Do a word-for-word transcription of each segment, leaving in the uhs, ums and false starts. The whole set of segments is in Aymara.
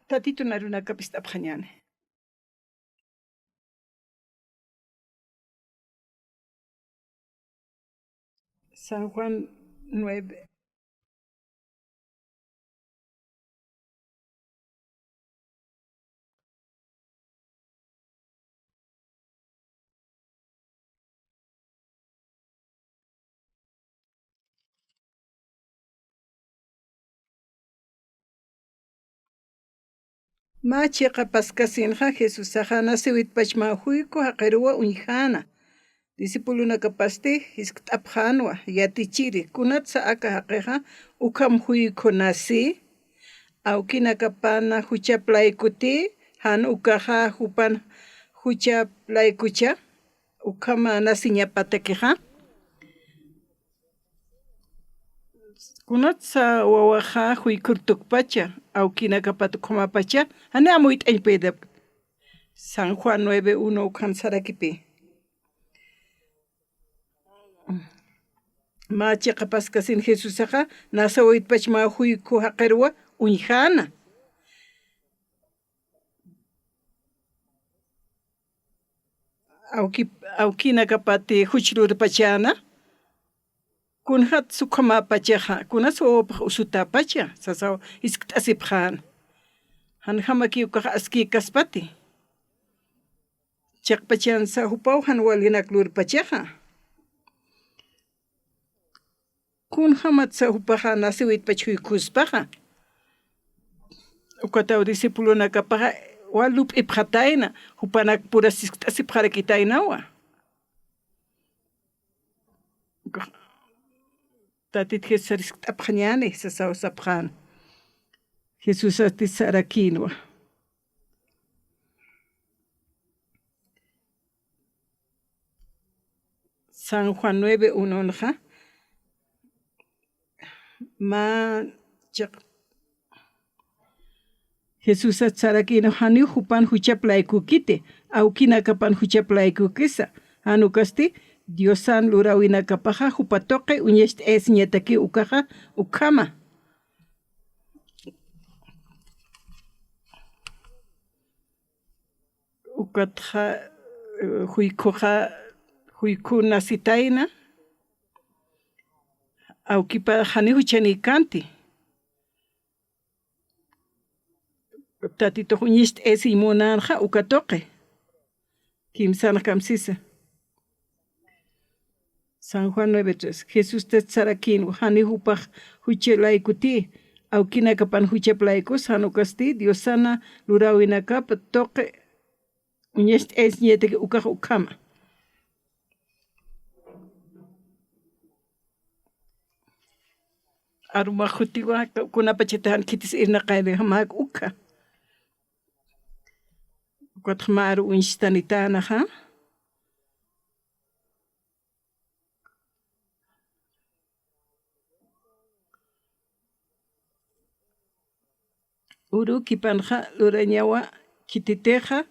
Tatitun arunakap ist'apxañäni. San Juan nueve. Mä chiqa paskasinxa Jesusaxa nasiwitpach mä juyku jaqiruwa uñjäna. Discipulonakapasti jiskt'apxänwa, yatichiri, kunatsa aka jaqixa ukham juyku nasi, awkinakapana juchap laykuti, jan ukaxa jupan juchap laykucha, ukhama nasiñapatakixa. Kunatsa wawaxa juykur tukpacha, awkinakapat ukhamapacha, jani amuyt'añ puytap. San Juan nueve uno ukan sarakipi. Mä chiqa paskasin Jesusaxa, nasiwitpach mä juyku jaqiruwa uñjäna. Awki-, awkinakapati juch lurpachäna, kunjats ukhamapachaxa, kunas wawapax usutäpacha, sasaw jiskt'asipxän. Janjamaki ukax askïkaspati. Chiqpachansa jupaw jan walinak lurpachaxa. Kunjamatsa jupaxa nasiwitpach juykuspaxa. Ukataw discipulonakapaxa wal lup'ipxatayna, jupanakpura jiskt'asipxarakitaynawa. Tatit Jesús jiskt'apxañäni, sasaw sapxän. Jesusasti sarakïnwa. San Juan nueve unonxa, mä chiq-, Jesusat sarakïnwa, janiw jupan juchap laykukiti, awkinakapan juchap laykukisa, jan ukasti Diosan luräwinakapaxa jupa tuqi uñacht'ayasiñataki ukaxa ukhama. Ukatxa, eh, juykhuxa, juykhu nasitayna, awkipax janiw juchanïkänti. Tatitux uñacht'ayasiñ munänxa uka tuqi. Kimsanx kamsisa. San Juan nueve tres. Jesustat sarakïnwa, janiw jupax jucha laykuti, awkinakapan juchap laykus, jan ukasti Diosana luräwinakap tuqi uñacht'ayasiñataki ukax ukhama. Arumax jutiwa, kunapachatix jan khitis irnaqaynix mä ukha. Ukatx mä aru uñstanitanaxa. Uru khipanxa lurañawa khititixa,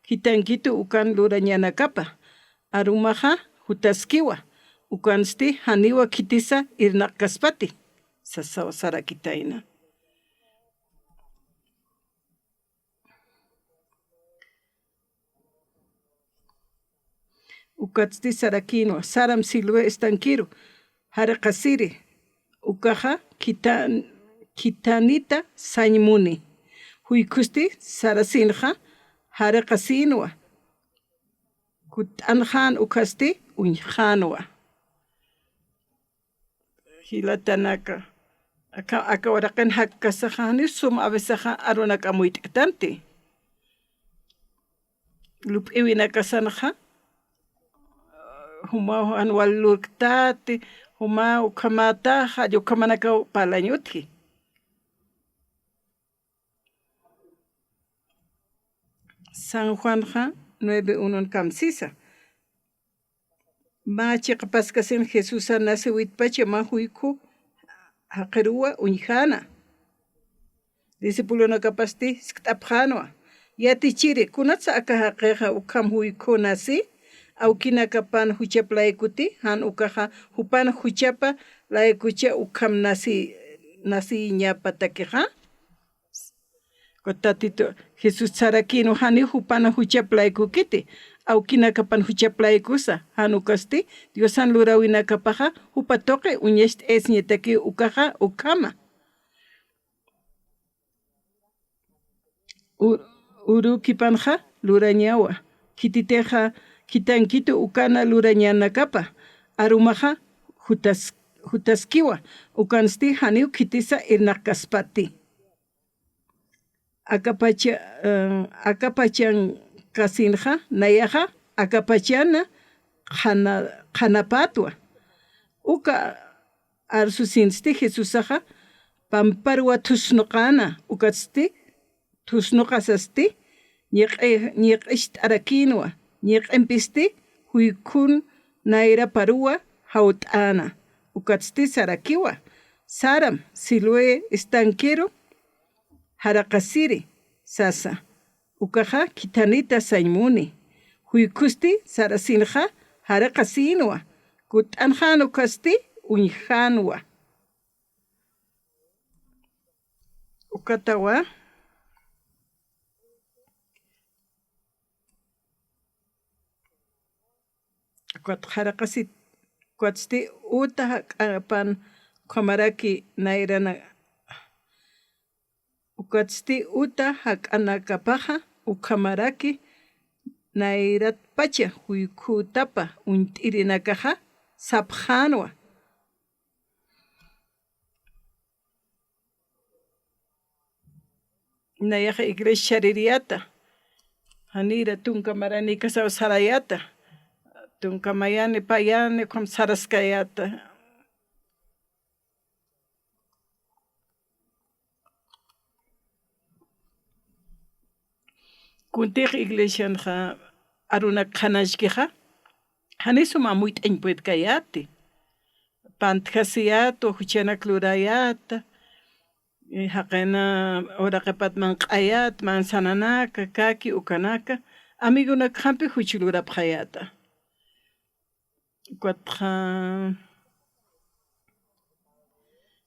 khitankitu ukan lurañanakapa. Arumaxa jutaskiwa, ukansti janiwa khitisa irnaqkaspati, sasaw sarakitayna. Ukatsti sarakïnwa, saram Siloé estanquiru, jariqasiri, ukaxa khitan-, khitanita sañ muni. Juykhusti sarasinxa, jariqasïnwa, kutt'anxän ukhasti uñjxänwa. Jilatanaka, aka, aka uraqin jakkasaxa, janiw sum awisaxa arunak amuyt'ktanti. Lup'iwinakasanxa, jumaw jan wal lurktati, jumaw ukhamätaxa, ukhamanakaw parlañ utji. San Juanxa nueve unon kamsisa. Mä chiqa paskasin Jesusa nasiwitpacha mä juykhu jaqiruwa uñjäna. Discipulonakapasti jiskt'apxänwa. Yatichiri, kunatsa aka jaqixa ukham juykhu nasi, awkinakapan juchap laykuti, jan ukaxa jupan juchapa laykucha ukham nasi, nasiñapatakixa. Tatitu Jesús sarakïnwa: janiw jupan juchap laykukiti, awkinakapan juchap laykusa, jan ukasti Diosan luräwinakapaxa jupa tuqi uñacht'ayasiñatakiw ukaxa ukhama. U-, urukipanxa lurañawa, khititixa khitankitu ukana lurañanakapa, arumaxa jutas-, jutaskiwa, ukansti janiw khitisa irnaqkaspati. Akapacha, eh, akapachankasinxa, nayaxa akapachana qhana-, qhanapatwa. Uka arsusinsti Jesusaxa pamparwa thusnuqäna, ukatsti thusnuqasasti ñiq'i-, ñiq'icht'arakïnwa, ñiq'impisti juykhun nayraparuwa jawt'äna, ukatsti sarakiwa: Saram, Siloé estanquero jaraqasiri, sasa. Ukaxa khithanita sañ muni. Juykhusti sarasinxa jaraqasïnwa, kutt'anxän ukasti uñjänwa. Ukatawa. Ukat jaraqasit, ukatsti uta jak'apan ukhamaraki nayrana, ukatsti uta jak'anakapaxa ukhamaraki nayratpacha juykhütapa uñt'irinakaxa sapxänwa. Nayaxa iglesia chaririyäta, janïra tunka maranïkasaw sarayäta, tunka mayani payani ukham saraskayäta. Kuntix iglesianxa arunak qhanañchkixa, janiw suma amuyt'añ puedkayäti. Pantjasiyäta, juchanak lurayäta, jaqina uraqipat manq'ayäta, manzananaka, kaki, ukanaka, amigonakxampi juch lurapxayäta. Ukatxa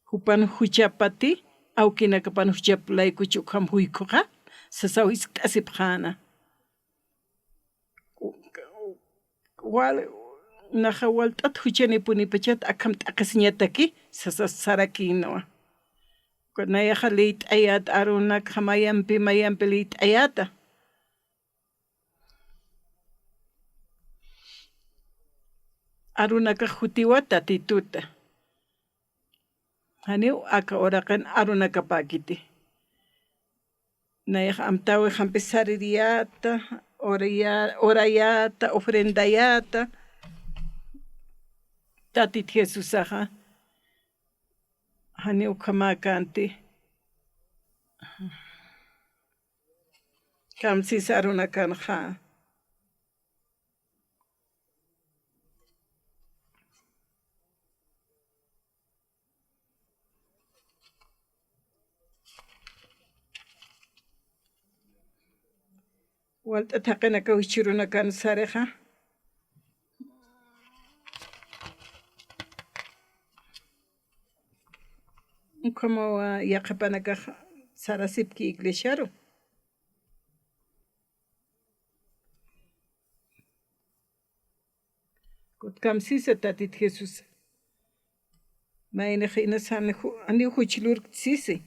jupan juchapati, awkinakapan juchap laykuchi ukham juykhuxa, sasaw jiskt'asipxäna. Wal-, naxa walt'at juchanipunipachat akham t'aqhisiñataki, sasas sarakïnwa. Nayaxa liyt'ayät arunakxa mayampi, mayampi liyt'ayäta. Arunakax jutiwa Tatituta. Janiw aka uraqin arunakapäkiti. Nayax amtäwixampi saririyäta, oraya-, orayäta, ofrendayäta. Tatit Jesusaxa janiw ukhamäkänti. Kamsis arunakanxa. Walt'at jaqinakaw jichhürunakan sarixa. Ukhamawa yaqhipanakax sarasipki iglesiaru. Kutkamsisa Tatit Jesús. Maynix inas janiw ju-, janiw juch lurkt sisi.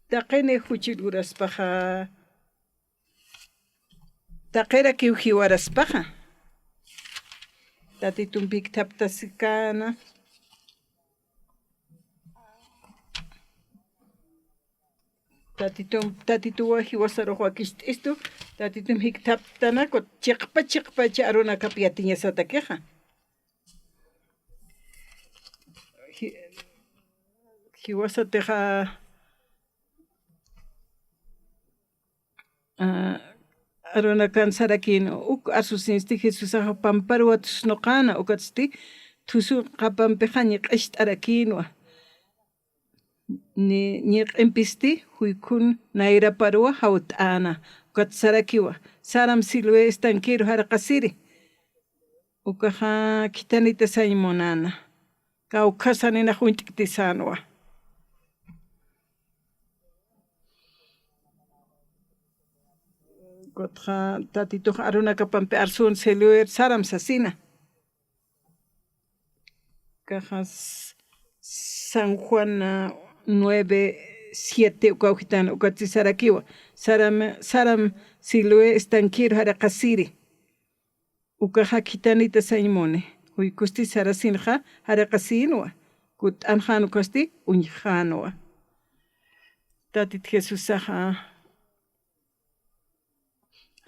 Taqini juch luraspaxa, taqirakiw jiwaraspaxa, Tatitumpi jikthaptasikana. Tatitum, Tatituwa jiwasarux wakicht'istu, Tatitum jikthaptana, kut chiqpa chiqpacha arunakap yatiñasatakixa. Ji-, jiwasatixa, ah, arunakan sarakïnwa, uk arsusinsti Jesusaxa pamparuwa thusnuqäna, ukatsti thusunqapampixa ñiq'icht'arakïnwa. Ni-, ñiq'impisti juykhun nayraparuwa jawt'äna, ukat sarakiwa: Saram Siloé estanquero jaraqasiri. Ukaxa khithanita sañ munäna. Kawkhasa ninax uñt'ktisänwa. Ukatxa Tatitux arunakapampi arsün Siloé saram sasina. Ukaxa San Juan, ah, nueve siete ukaw jitan, ukatsti sarakiwa. Saram, saram Siloé estanqueru jaraqasiri. Ukaxa khithanita sañ muni. Juykusti sarasinxa jaraqasïnwa. Kutt'anxän ukasti uñjänwa. Tatit Jesusaxa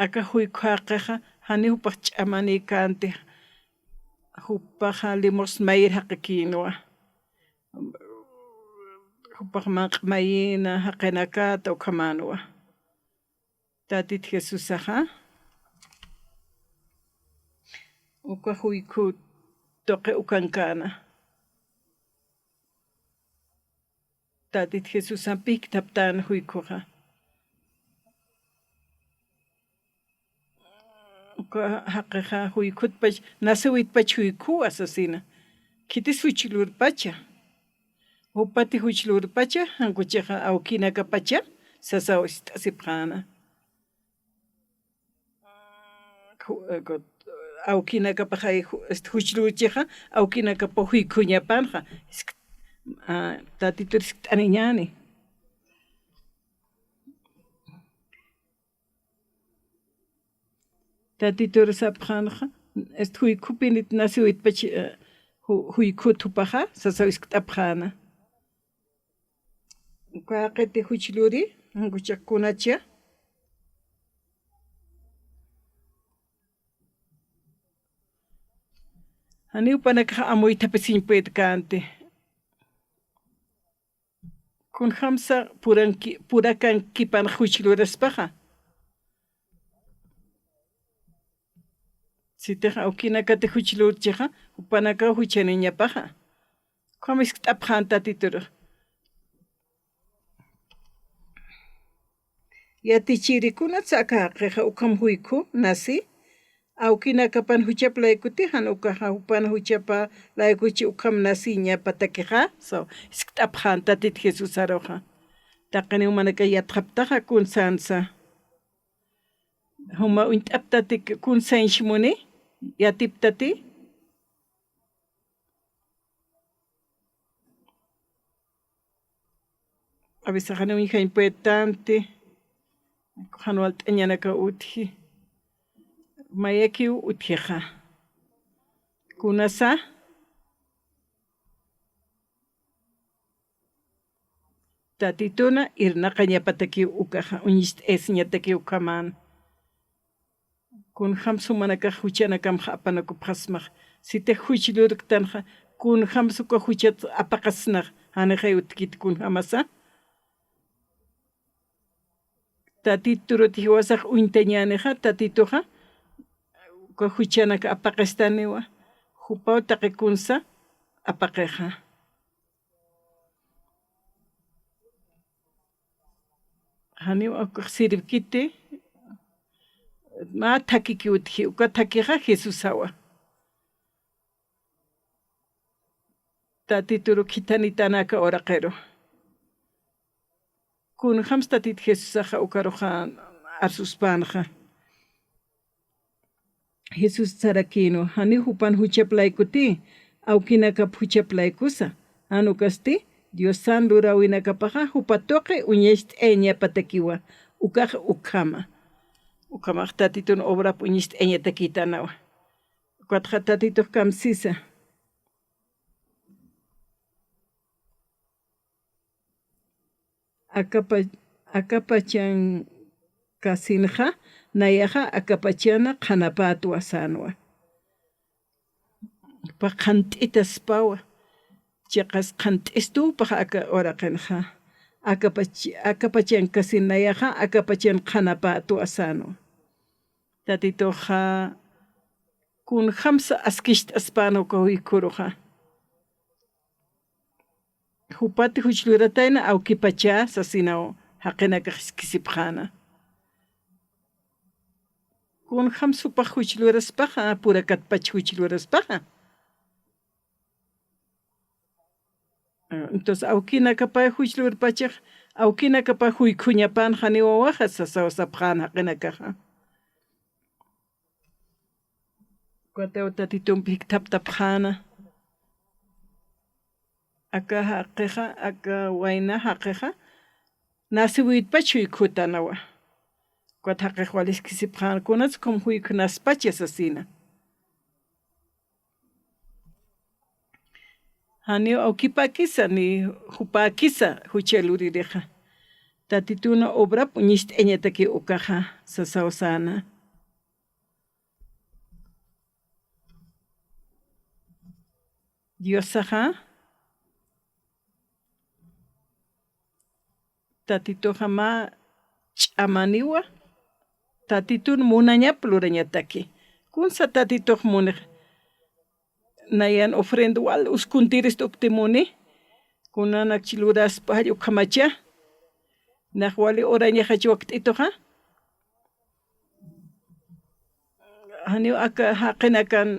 aka juykhu jaqixa janiw jupax ch'amanïkänti, jupaxa limosna mayir jaqikïnwa. Jupax manq'a mayïna jaqinakata ukhamänwa. Tatit Jesusaxa uka juykhu tuqi ukankäna. Tatit Jesusamp pijkthaptän juykhuxa. Uka jaqixa juykhutpach, nasiwitpach juykhuwa sasina. Khitis juchlurpacha. Jupati juchlurpacha, jan ukhaxa awkinakapacha sasaw ist'asipxäna. Ju-, eh, gu-, awkinakapax ay ju-, este, juchlurchixa, awkinakapa juykhuñapanxa, isk-, ah, Tatitur iskt'aniñäni. Tatitur sapxänxa, este, juykhupinit nasiwitpach, eh, ju-, juykhut jupaxa, sasaw iskt'apxäna. Uka jaqiti juchluri, jan ukhax kunacha. Janiw jupanakax amuythapisiñ puedkänti. Kunjamsa puranki-, purakankipan juchluraspaxa. Sitix awkinakati juchlurchixa, jupanakaw juchaniñapaxa. Ukham iskt'apxän Tatitur. Yatichiri, kunatsa aka jaqixa ukham juykhu nasi, awkinakapan juchap laykuti, jan ukaxa jupan juchapa laykuchi ukham nasiñapatakixa, so, iskt'apxän Tatit Jesusaruxa. Taqiniw jumanakax yatxaptaxa kunsänsa. Juma uñt'aptati kunsañch muni, yatiptati. A veces janiw uñjañ puedtanti, jan walt'añanakaw utji, mayakiw utjixa. Kunasa, Tatituna irnaqañapatakiw ukaxa, uñist'asiñatakiw ukhaman. Kunjamsa jumanakax juchanakamxa apanakupxasmax. Sitix juchlurktanxa, kunjamsa uka juchat apaqasnax, janixay utjkiti kunjamasa. Tatituruti jiwasax uñtañänixa, Tatituxa uka juchanak apaqistaniwa, jupaw taqi kunsa apaqixa. Janiw ukax sirvkiti, mä thakiki utji, uka thakixa Jesusawa. Tatituru khithanitäna aka uraqiru. Kunjams Tatit Jesusaxa ukaruxa arsuspänxa. Jesús sarakïnwa, janiw jupan juchap laykuti, awkinakap juchap laykusa. Jan ukasti, Diosan luräwinakapaxa jupa tuqi uñacht'ayañapatakiwa, ukax ukhama. Ukhamax Tatitun obrap uñacht'ayañatakïtänawa. Ukatxa Tatitux kamsisa. Akapa-, akapachankasinxa, nayaxa akapachana qhanapätwa sänwa. Jupax qhant'itaspawa, chiqas qhant'istupax aka uraqinxa. Akapach-, akapachankasin nayaxa akapachan qhanapätwa sänwa. Tatituxa kunjamsa askicht'aspänwa uka juykhuruxa. Jupati juch luratayna awkipachä sasinaw jaqinakax iskhisipxäna. Kunjam supax juch luraspaxa, purakatpach juch luraspaxa. Entonces, awkinakapa juch lurpachax, awkinakapa juykhuñapan janiw wawaxa, sasaw sapxän jaqinakaxa. Kataw Tatitumpi jikthaptapxäna. Aka jaqixa, aka wayna jaqixa, nasiwitpach juykhutanawa. Ukat jaqix waliskisipxän, kunats ukham juykhunaspach sasina. Janiw awkipäkisa ni jupäkisa jucha luririxa. Tatitun obrap uñist'añataki ukaxa sasaw säna. Diosaxa, Tatituxa mä ch'amaniwa, Tatitun munañap lurañataki. Kunsa Tatitux munix, nayan ofrenda wal uskuntirist ukti muni, kunanakchi luraspa jall ukhamacha, nax wali urañaxach wakt'ituxa. Janiw aka jaqinakan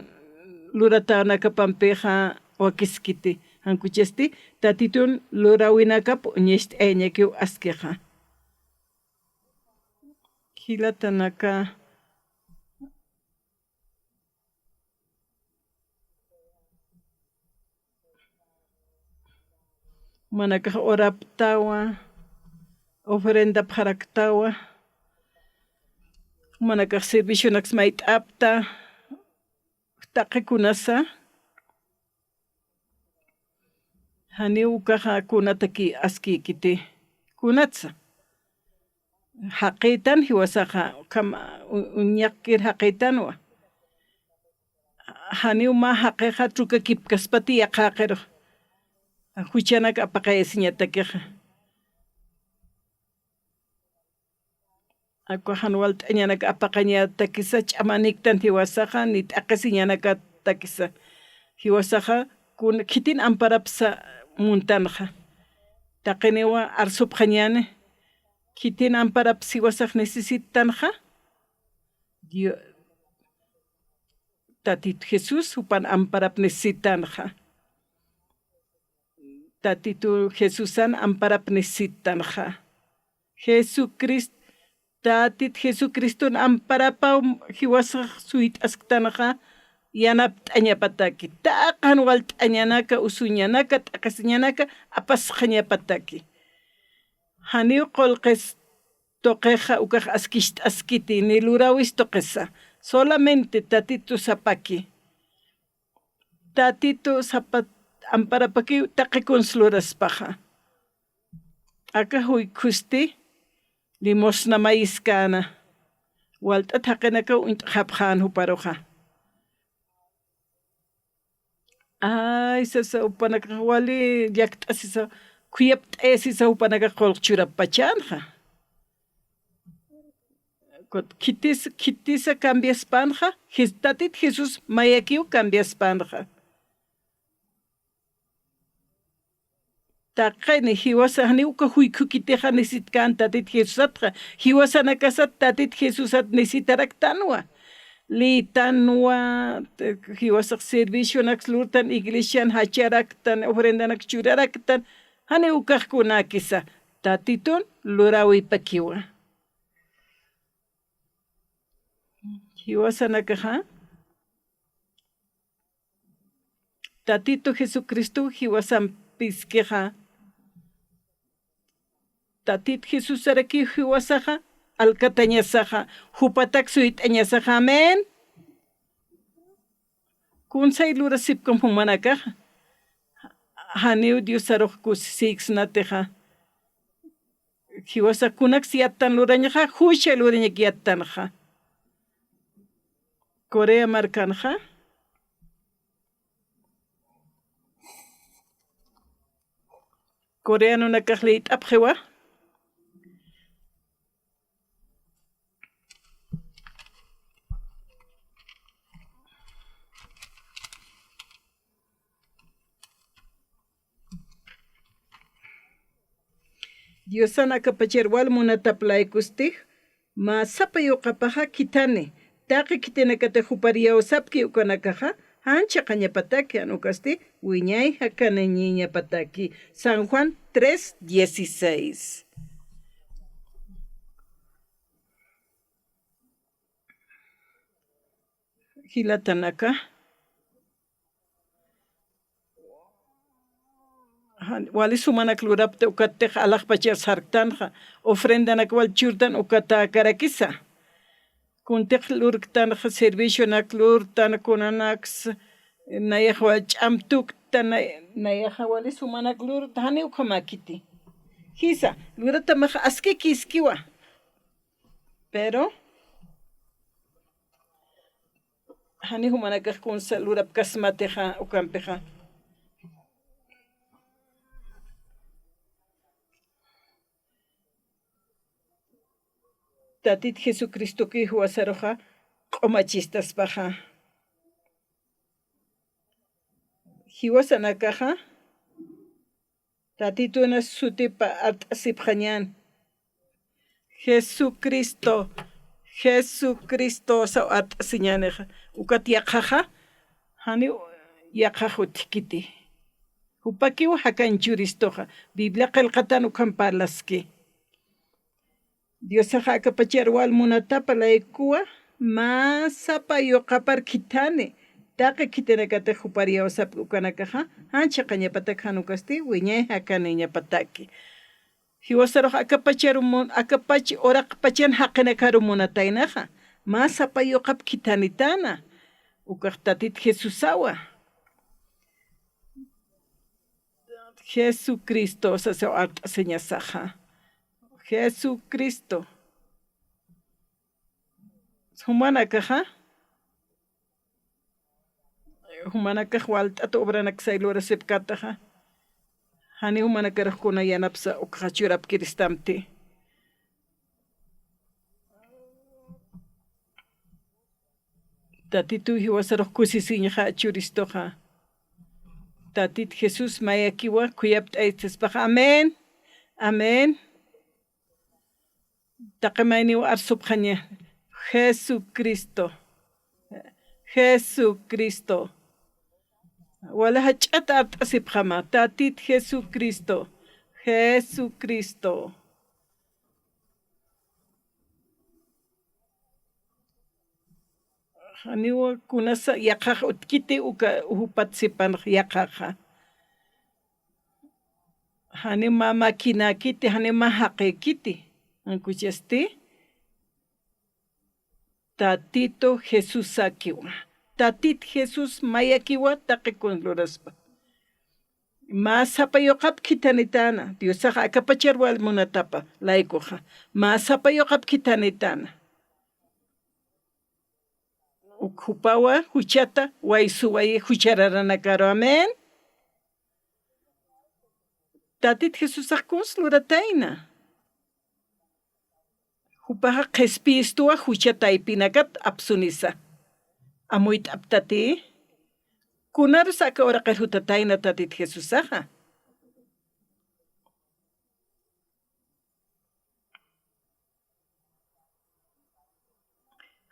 luratanakapampixa wakiskiti, jan kuchasti, Tatitun luräwinakap uñist'ayañakiw askixa. Jilatanaka, jumanakax oraptawa, ofrendapxaraktawa, jumanakax servicionaks mayt'apta, taqi kunasa, janiw ukaxa kunataki askïkiti, kunatsa. Jaqïtan jiwasaxa, ukham, u-, uñaqkir jaqïtanwa. Janiw mä jaqixa trukakipkaspati yaqhaqirux. Juchanak apaqayasiñatakixa. Akwa jan walt'añanak apaqañatakisa, ch'amaniktan jiwasaxa, ni t'aqhisiñanakatakisa. Jiwasaxa, kun-, khitin amparapsa muntanxa. Taqiniwa arsupxañäni, khitin amparaps jiwasax necesitanxa. Dio-, Tatitu Jesús jupan amparap necesitanxa. Tatitu Jesusan amparap necesitanxa. Jesucrist-, Tatit Jesucriston amparapaw jiwasax suyt'asktanxa, yanapt'añapataki. Taqi jan walt'añanaka, usuñanaka, t'aqhisiñanaka apasxañapataki. Janiw qullqis tuqixa ukax askicht'askiti, ni luräwis tuqisa. Solamente Tatitu sapaki. Tatitu sapa-, amparapakiw taqi kuns luraspaxa. Aka juykhusti limosna mayiskäna. Walt'at jaqinakaw uñt'xapxän juparuxa. Ay, sasa, jupanakax wali llakt'asisa, khuyapt'ayasisa jupanakax qullq churapachänxa. Kut-, khitis-, khitisa cambiaspänxa, Jes-, Tatit Jesús mayakiw cambiaspänxa. Taqini jiwasax janiw uka juykhukitixa necesitkän Tatit Jesusatxa, jiwasanakasat Tatit Jesusat necesitaraktanwa. Lïtanwa, te-, jiwasax servicionaks lurtan, iglesian jacharaktan, ofrendanak churaraktan, janiw ukax kunäkisa, Tatitun luräwipakiwa. Jiwasanakaxa, Tatitu Jesucristo jiwasampiskixa, Tatit Jesusarakiw jiwasaxa, alkatañasaxa, jupatak suyt'añasaxa. Amén. Kunsay lurasipkam jumanakaxa, janiw Diosarux kusisïksnatixa. Jiwasax kunaks yattan lurañaxa, jucha lurañak yattanxa. Corea markanxa. Coreanonakax liyt'apxiwa. Diosan akapachar wal munatap laykustix, mä sapa yuqapaxa khithani, taqi khitinakatix jupar iyawsapki ukanakaxa, jan chiqañapataki, jan ukasti wiñay jakaniñapataki. San Juan tres dieciséis. Jilatanaka. Jan, wali sumanak lurapta ukatix alaxpachar sarktanxa, ofrendanak wal churtan ukatäkarakisa. Kuntix lurktanxa servicionak lurtan, kunanaks, nayax wal ch'am tuktan, nay-, nayaxa wali sumanak lurtan, jani ukhamäkiti. Jisa, luratamax askikïskiwa. Pero, jani jumanakax kunsa lurapkasmatixa ukampixa. Tatit Jesucristoki jiwasaruxa q'umachistaspaxa. Jiwasanakaxa Tatituna sutipa art'asipxañän. Jesucristo, Jesucristo saw art'asiñänixa. Ukat yaqhaxa, janiw yaqhax utjkiti. Jupakiw jakañ churistuxa. Biblia qillqatan ukham parlaski. Diosaxa akapachar wal munatapa laykuwa, mä sapa yuqapar khithani, taqi khitinakatix jupar iyawsapki ukanakaxa, jan chiqañapatak jan ukasti wiñay jakaniñapataki. Jiwasarux akapachar mun-, akapach uraqpachan jaqinakar munataynaxa, mä sapa yuqap khithanitäna, ukax Tatit Jesusawa. Jesucristo, sasa art'asiñasaxa. Jesucristo. Jumanakaxa, jumanakax walt'at obranaksay lurasipkataxa, jani jumanakarux kuna yanapsa ukxa churapkiristamti. Tatituw jiwasarux kusisiñxa churistuxa. Tatit Jesús mayakiwa khuyapt'aychispaxa. Amén. Amén. Taqi mayniw arsupxaña. Jesucristo. Jesucristo. Wala jach'at art'asipxama. Tatit Jesucristo. Jesucristo. Janiw kunasa yaqhax utjkiti uka jupat sipanx yaqhaxa. Janiw mä makinäkiti, janiw mä jaqïkiti. Jan ukasti Tatito Jesusakiwa. Tatit Jesús mayakiwa taqi kun luraspa. Mä sapa yuqap khithanitäna, Diosax akapachar wal munatapa laykuxa. Mä sapa yuqap khithanitäna. Uk jupawa juchata waysuwayi juchararanakaru. Amén. Tatit Jesusax kuns luratayna. Jupaxa qhispiyistuwa jucha taypinakat apsunisa. Amuyt'aptati. Kunarus aka uraqir jutatayna Tatit Jesusaxa.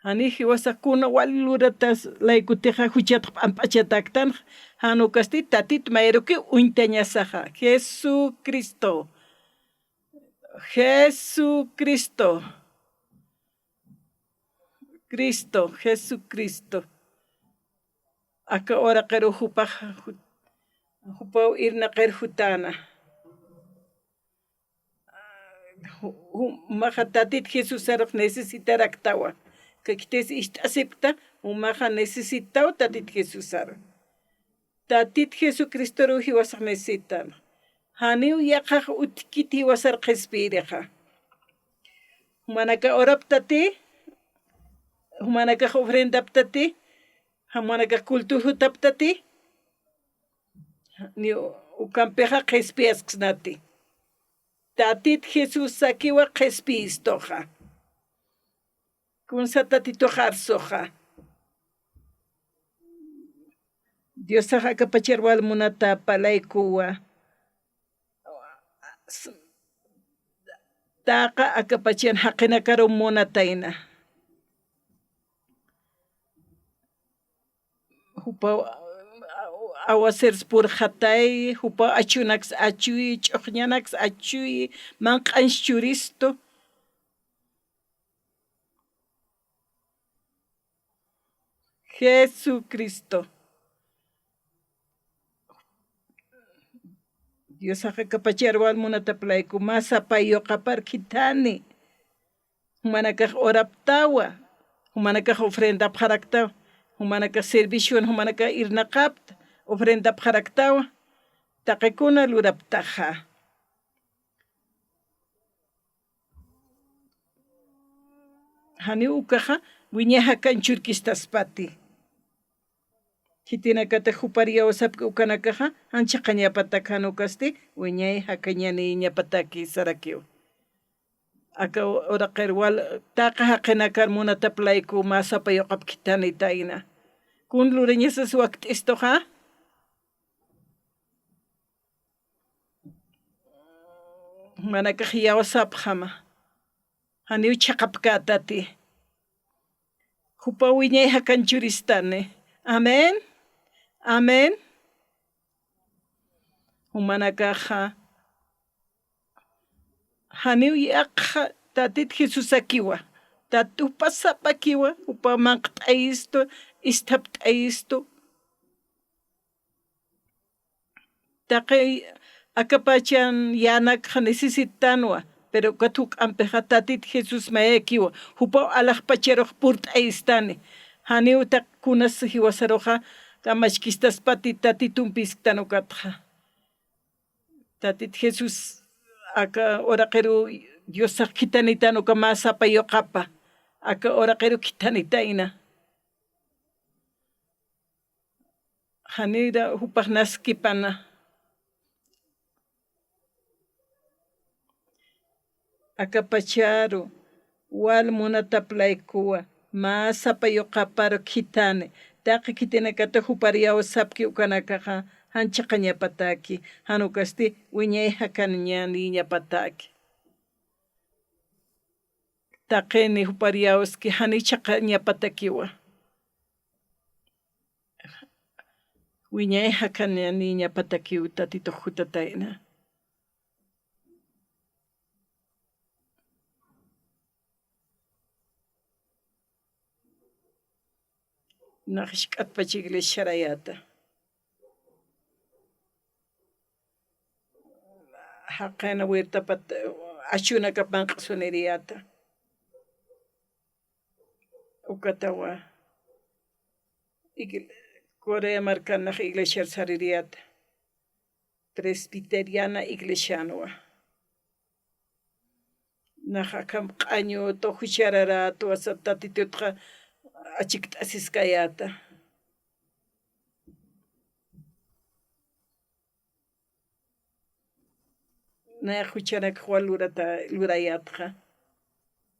Jani jiwasa kuna wal luratas laykutixa juchatx p'amp'achatäktanx, jan ukasti Tatit mayruki uñtañasaxa. Jesucristo. Jesucristo. Cristo, Jesucristo. Aka uraqiru jupax, jupaw irnaqir jutäna. Ju-, jumaxa Tatit Jesusarux necesitaraktawa. Kakitïs ist'asipkta, jumaxa necesitaw Tatit Jesusarux. Tatit Jesucristoruw jiwasax necesitan. Janiw yaqhax utjkit jiwasar qhispiyirixa. Jumanakax oraptati, jumanakax ofrendaptati, jumanakax cultur jutaptati, ni ukampixa qhispiyasksnati. Tatit Jesusakiwa qhispiyistuxa. Kunsa Tatitux arsuxa. Diosax akapachar wal munatapa laykuwa. Taqa akapachan jaqinakaru munatayna. Jupaw awasirs purxatay, jupaw achunaks achuy, ch'uxñanaks achuy, manq'anch churistu. Jesucristo. Diosax akapachar wal munatap layku mä sapa yuqapar khithani. Jumanakax oraptawa, jumanakax ofrendapxaraktawa, jumanakax servicion, jumanakax irnaqapta, ofrendapxaraktawa, taqikuna luraptaxa. Janiw ukaxa wiñay jakañ churkistaspati. Khitinakatix jupar iyawsapki ukanakaxa, jan chhaqañapatak jan ukasti wiñay jakañanïñapataki sarakiw. Aka uraqir wal taqi jaqinakar munatap layku mä sapa yuqap khithanitayna. Kun lurañasas wakt'istuxa? Jumanakax iyawsapxama. Janiw chhaqapkätati. Jupaw wiñay jakañ churistani. Amén. Amén. Jumanakaxa janiw yaqha Tatit Jesusakiwa. Tat jupa sapakiwa, jupa manqt'ayistu, isthapt'ayistu. Taqi akapachan yänakxa necesitanwa, pero ukat juk'ampixa Tatit Jesús mayakiwa, jupaw alaxpacharux purt'ayistani. Janiw taq kunas jiwasaruxa kamachkistaspati Tatitumpisktan ukatxa. Tatit Jesús aka uraqiru Diosax khithanitan uka mä sapa yuqapa, aka uraqiru khithanitayna. Janira jupax naskipana. Akapacharu wal munatap laykuwa, mä sapa yuqaparu khithani, taqi khitinakata jupar iyawsapki ukanakaxa, jan chhaqañapataki, jan ukasti wiñay jakañanïñapataki. Taqini jupar iyawski, janiw chhaqañapatakiwa. Wiñay jakañanïñapatakiw Tatitux jutatayna. Nax jisk'atpach iglesiarayäta. Jaqin wirtapat achunakap manq'suniriyäta. Ukatawa igle-, Corea markan nax iglesiar saririyäta. Presbiteriana iglesianwa. Nax akham q'añu tuxuchararätwa, sat Tatitutxa achikt'asiskayäta. Nayax juchanakxa wal lurata-, lurayätxa.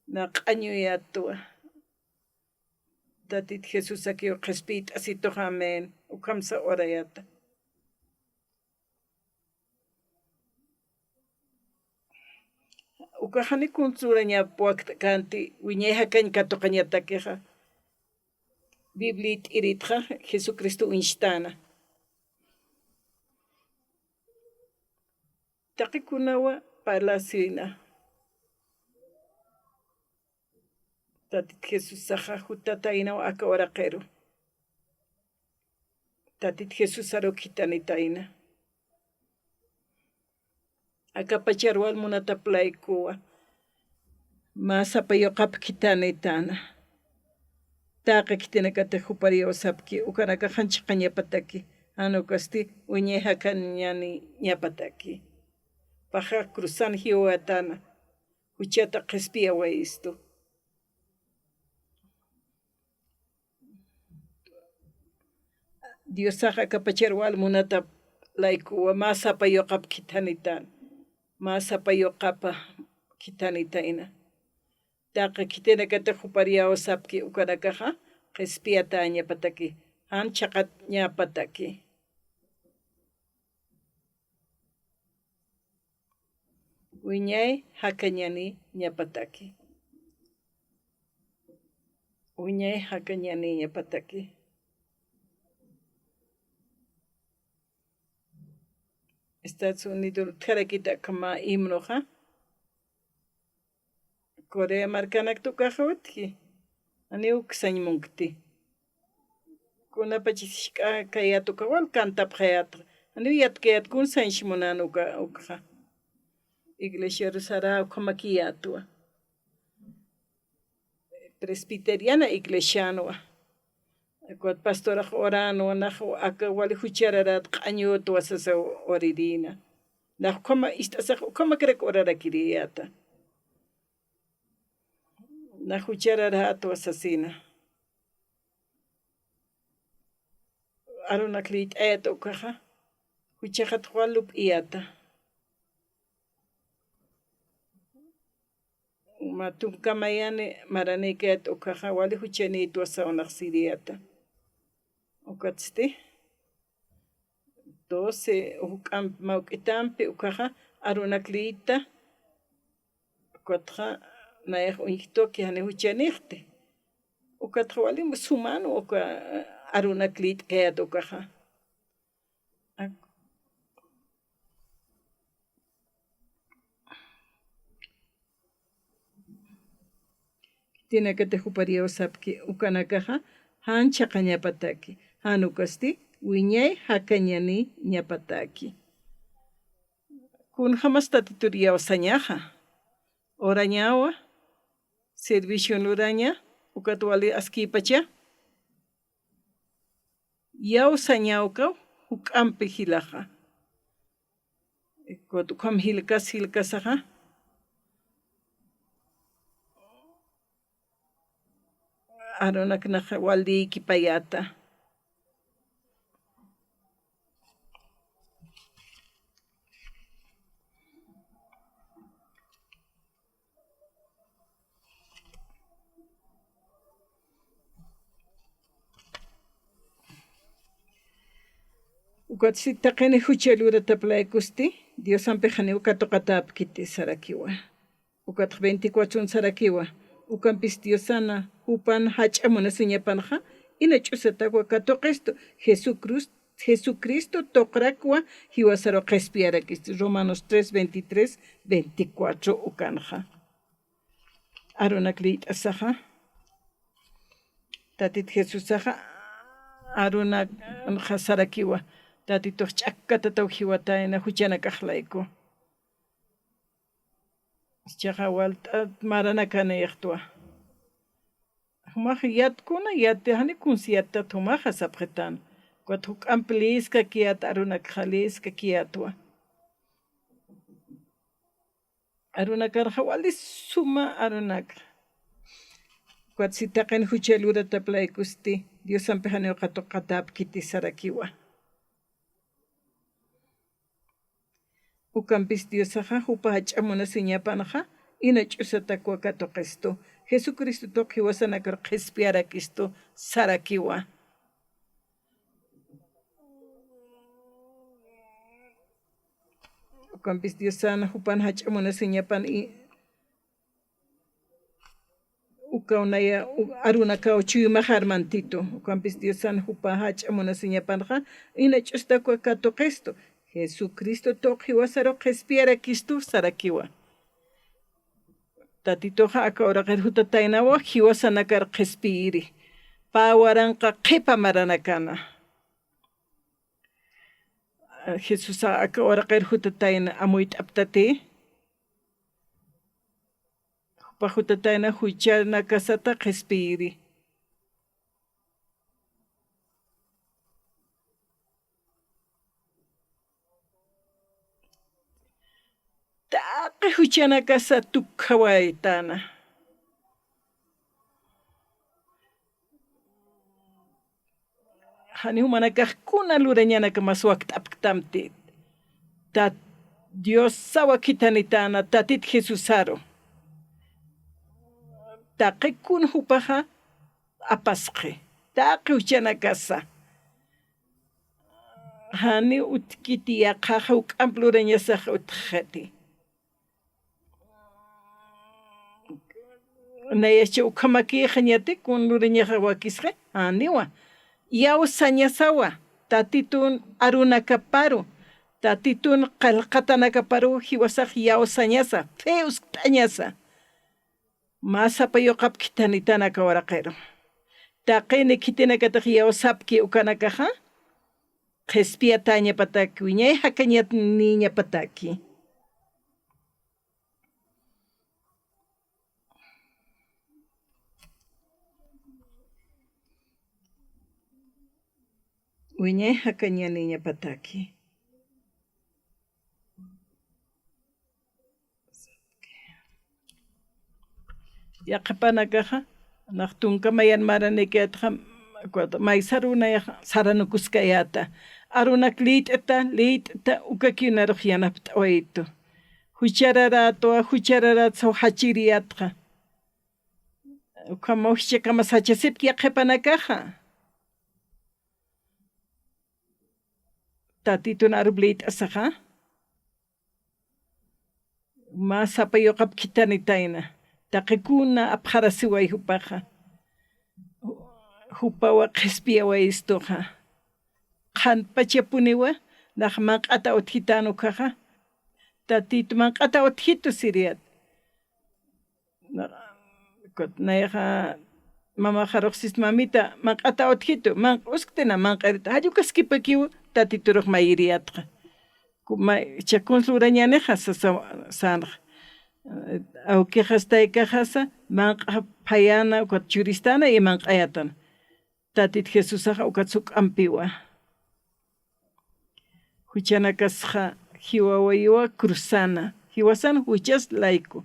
Na q'añuyätwa. Tatit Jesusakiw qhispiyt'asitux, amén. Ukhamsa orayäta. Ukax jani kuns lurañap wakt'känti, wiñay jakañ katuqañatakixa. Bibliay t'irïtxa, Jesucristo uñstana. Taqikunawa parlasina. Tatit Jesusaxa jutataynaw aka uraqiru. Tatit Jesusaru khithanitayna. Akapachar wal munatap laykuwa. Mä sapa yuqap khithanitana. Taqi khitinakatix jupar iyawsapki, ukanakax jan chhaqañapataki, jan ukasti wiñay jakañanïñapataki. Paxa cruzan jiwätana, juchata qhispiyawayistu. Diosax akapachar wal munatap laykuwa, mä sapa yuqap khithanitan, mä sapa yuqapa khithanitayna. Taqi khitinakatix jupar iyawsapki ukanakaxa, qhispiyatäñapataki, jan chhaqañapataki. Wiñay jakañanïñapataki. Wiñay jakañanïñapataki. Estados Unidos utjarakit akhama himnoxa. Corea markanakta ukaxa utji. Janiw uksañ munkti. Kunapachis jisk'a kayät ukax wal cantapxayäta. Janiw yatkayät kun sañs munan uka, ukxa. Iglesiaru sara ukhamakiyätwa. Presbiteriana iglesianwa. Ukat pastorax oranwa, nax aka wali juchararät q'añütwa sasa urirïna. Nax ukhama ist'asax ukhamakrak orarakiriyäta. Nax juchararät sasina. Arunak liyt'ayät ukaxa, juchaxat wal lup'iyäta. Mä tunka mayani maranïkayät ukaxa, wali juchanïtwa sasaw nax siriyäta. Ukatsti, doce juk'amp mawk'itampi ukaxa, arunak liyta, ukatxa nayax uñjtuki jani juchanïxti. Ukatxa wali sumanwa uka arunak liyt'kayät ukaxa. Ak-, khitinakatix jupar iyawsapki, ukanakaxa jan chhaqañapataki, jan ukasti wiñay jakañaniñapataki. Kunjamas Tatitur iyawsañaxa, orañawa, servicion luraña, ukat wali askïpacha iyawsaña ukaw juk'ampi jilaxa. Ukat ukham jilkas jilkasaxa, arunak nax wal lïkipayäta. Ukatsti taqini jucha luratap laykusti, Diosampix janiw katuqatäpkiti sarakiwa. Ukatxa veinticuatro sarakiwa. Ukampis Diosana jupan jach'a munasiñapanxa, ina ch'usatakwa katuqistu, Jesucristo, Jesucristo tuqrakwa jiwasaru qhispiyarakistu. Romanos tres, veintitrés, veinticuatro ukanxa. Arunak liyt'asaxa, Tatit Jesusaxa, arunakxa sarakiwa, Tatitux ch'akkatataw jiwatayna juchanakax layku. Jichhaxa walt'at maranakaniyaxtwa. Jumax yatkuna, yati, jani kuns yattat jumaxa sapxitan. Ukat juk'amp lïskakiyät arunakxa lïskakiyätwa. Arunakarxa wali suma arunakxa. Ukat si taqin jucha luratap laykusti, Diosampix janiw katuqatäpkiti sarakiwa. Ukampis Diosaxa jupa jach'a munasiñapanxa, ina ch'usatakwa katuqistu, Jesucristo tuq jiwasanakar qhispiyarakistu sarakiwa. Ukampis Diosan jupan jach'a munasiñapan i-, ukaw naya, u-, arunakaw chuymax armantitu. Ukampis Diosan jupa jach'a munasiñapanxa, ina ch'usatakwa katuqistu, Jesucristo tuq jiwasaru qhispiyarakistu sarakiwa. Tatituxa aka uraqir jutataynawa jiwasanakar qhispiyiri. Pä waranqa qhipa maranakana. Jesusax aka uraqir jutatayna amuyt'aptati. Jupa jutatayna juchanakasata qhispiyiri. Taqi juchanakasa tukhawaytana. Jani jumanakax kuna lurañanakamas wakt'apktamti. Tat-, Diosawa khithanitana Tatit Jesusaru. Taqi kuna jupaxa apasqi. Taqi juchanakasa. Jani utjkiti yaqhaxa juk'amp lurañasax utjxati. Nayacha ukhamakïxañati kun lurañaxa wakisxi, janiwa. Iyawsañasawa, Tatitun arunakaparu, Tatitun qillqatanakaparuw jiwasax iyawsañasa, fe uskt'añasa. Mä sapa yuqap khithanitan aka waraqiru. Taqini khitinakatix iyawsapki ukanakaxa, qhispiyatäñapataki, wiñay jakañanïñapataki. Wiñay jakañanïñapataki. Yaqhipanakaxa, nax tunka mayan maranikitxa, maysarunayax saranukuskayäta. Arunak liyt'ta, liyt'ta, ukakiw narux yanapt'awayitu. Juchararätwa, juchararätsa jachiriyätxa. Ukhamaw jichhakama sachasipki yaqhipanakaxa. Tatitun arup liyt'asaxa. Mä sapa yuqap khithanitayna, taqi kuna apxarasiway jupaxa. Jupawa qhispiyawayistuxa. Qhanpachapuniwa, nax manq'ata utjitän ukkhaxa. Tatitu manq'ata utjitu siriyät. Na-, kut-, nayaxa mamaxarux sis mamita, manq'ata utjitu, manq-, usktina manq'irita, jall ukaskipakiw Tatiturux mayiriyätxa. Ku-, ma-, jichha kuns lurañänixa, sa-, sa-, sänxa. Awkixas taykaxasa, manq'a phayäna, ukat churistana y manq'ayätana. Tatit Jesusaxa ukat juk'ampiwa. Juchanakasxa jiwawayiwa cruzana, jiwasan juchas layku.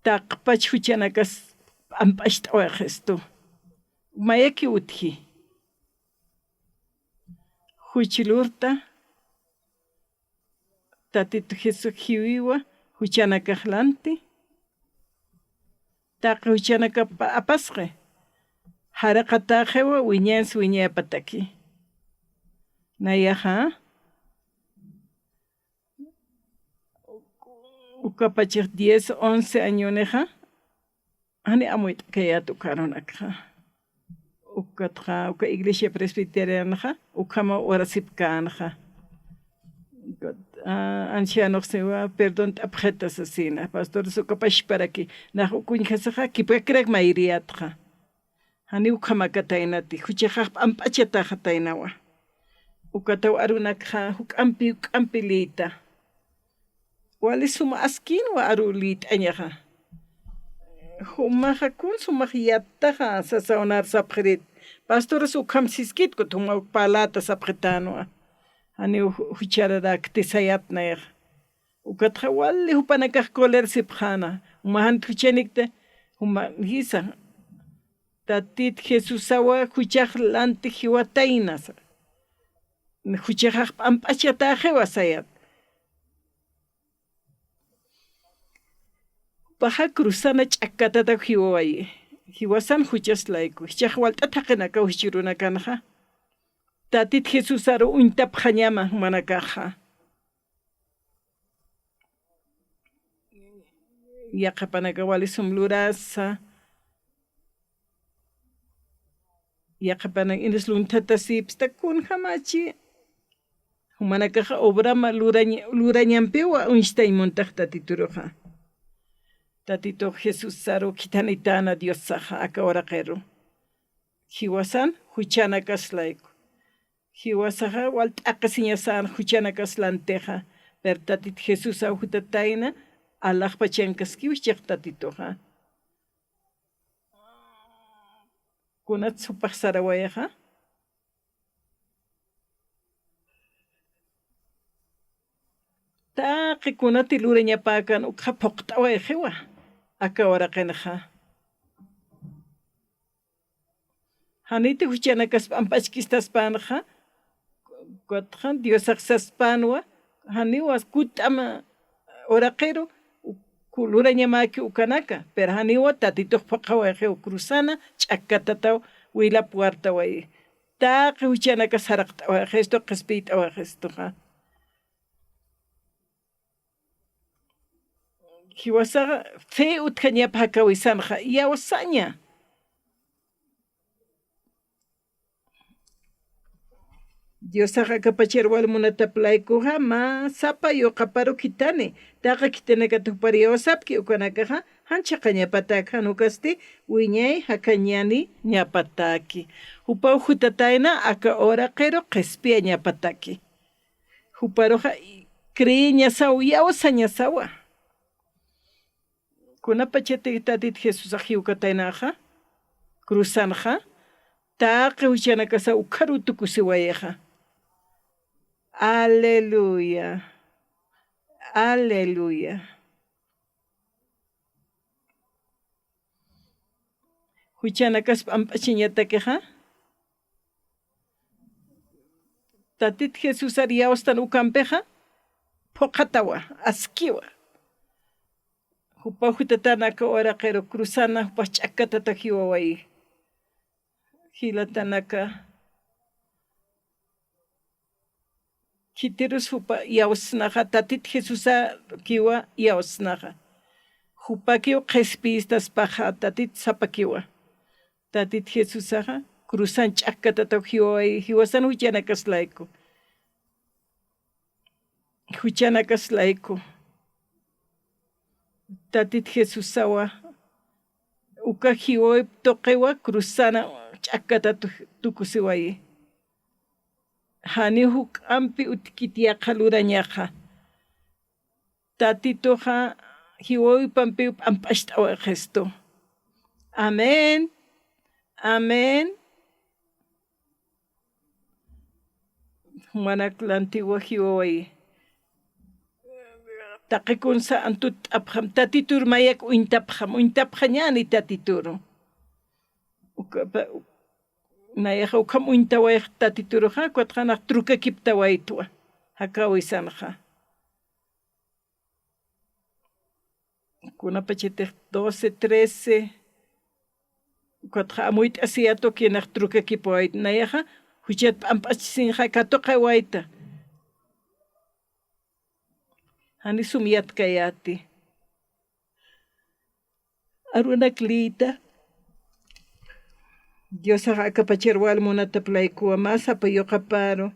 Taqpach juchanakas p'amp'acht'awayistu. Mayaki utji. Juch lurta, Tatitu Jesús jiwiwa, juchanakax lanti. Taqi juchanakap apasxi. Jaraqatäxiwa, wiñans wiñayapataki. Nayaxa. Ukapachix diez, once añonixa. Jani amuyt'kayät uka arunakxa. Ukatxa, uka iglesia presbiterianaxa, ukhama urasipkänxa. Ukat, a, ancianox siwa, perdón t'apxita sasina. Pastores ukapachparaki, nax uk uñjasaxa, kipkakirak mayiriyätxa. Jani ukhamakataynati, juchaxax p'amp'achataxataynawa. Ukataw arunakxa, juk'ampi, juk'ampi liyta. Wali suma askinwa aru liyt'añaxa. Jumaxa kun sumax yattaxa sasaw nar sapxirit. Pastores ukham siskit kut juma uk parläta sapxitänwa. Janiw ju-, juchararakti sayät nayaxa. Ukatxa wali jupanakax colersipxäna. Juma janit juchanikta, juma jisa. Tatit Jesusawa juchax lanti jiwatayna sa. Juchaxax p'amp'achatäxiwa sayät. Jupaxa cruzana ch'akkatataw jiwawayi. Jiwasan juchas layku. Jichhax walt'at jaqinakaw jichhürunakanxa. Tatit Jesusaru uñtapxañama jumanakaxa. Yaqhipanaka wali sum lurasa. Yaqhipanak inis lunthatasipsta kunjamachi. Jumanakaxa obrama lurañ-, lurañampiwa uñstañ muntax Tatituruxa. Tatitux Jesusaru khithanitäna Diosaxa aka uraqiru. Jiwasan juchanakas layku. Jiwasaxa wal t'aqhisiñasän juchanakas lantixa. Pero Tatit Jesusaw jutatayna alaxpachankaskiw jichhax Tatituxa. Kunat supax sarawayaxa. Taqi kunati lurañapäkan ukxa phuqt'awayxiwa. Aka uraqinxa. Janiti juchanakas p'amp'achkistaspänxa, kutxa Diosax saspänwa, janiwa kutt'am uraqiru, ku lurañamäki ukanaka, pero janiwa Tatitux phuqhawayxiw cruzana, ch'akkatataw wilap wartawayi. Taqi juchanakas saraqt'awayxistu, qhispiyt'awayxistuxa. Jiwasaxa fe utjañapa jakawisanxa, iyawsaña. Diosax akapachar wal munatap laykuxa mä sapa yuqaparu khithani, taqi khithanakata jupar iyawsapki ukanakaxa, jan chhaqañapatak jan ukasti wiñay jakañaniñapataki. Jupaw jutatayna aka uraqiru qhispiyañapataki. Juparuxa creeñasawa, iyawsañasawa. Kunapachatix Tatit Jesusax jiwkataynaxa, cruzanxa, taqi juchanakasa ukharu tukusiwayixa. Aleluya. Aleluya. Juchanakas p'amp'achiñatakixa, Tatit Jesusar iyawstan ukampixa, phuqhatawa, askiwa. Jupaw jutatana aka uraqiru cruzana, jupax ch'akkatatwa jiwawayi. Jilatanaka, khitirus jupa iyawsnaxa, Tatit Jesusakiwa iyawsnaxa. Jupakiw qhispiyistaspaxa, Tatit sapakiwa. Tatit Jesusaxa cruzan ch'akkatatwa jiwawayi, jiwasan juchanakas layku. Juchanakas layku. Tatit Jesusawa, uka jiwawip tuqiwa cruzana ch'akkata tu-, tukusiwayi. Janiw juk'ampi utjkit yaqha lurañaxa. Tatituxa jiwawipampiw p'amp'acht'awayistu. Amén. Amén. Jumanak lantiwa jiwawayi. Taqi kunsa antut t'apxam, Tatitur mayak uñtapxam, uñtapxañäni Tatituru. Ukapa-, nayaxa ukham uñtawayx Tatituruxa, ukatxa nax trukakiptawaytwa, jakäwisanxa. Kunapachatix doce, trece, ukatxa amuyt'asiyätwa, nax trukakipawayta, nayaxa juchat p'amp'achisinxa katuqiwayta. Jani sum yatkayäti. Arunak liyta. Diosax akapachar wal munatap laykuwa mä sapa yuqaparu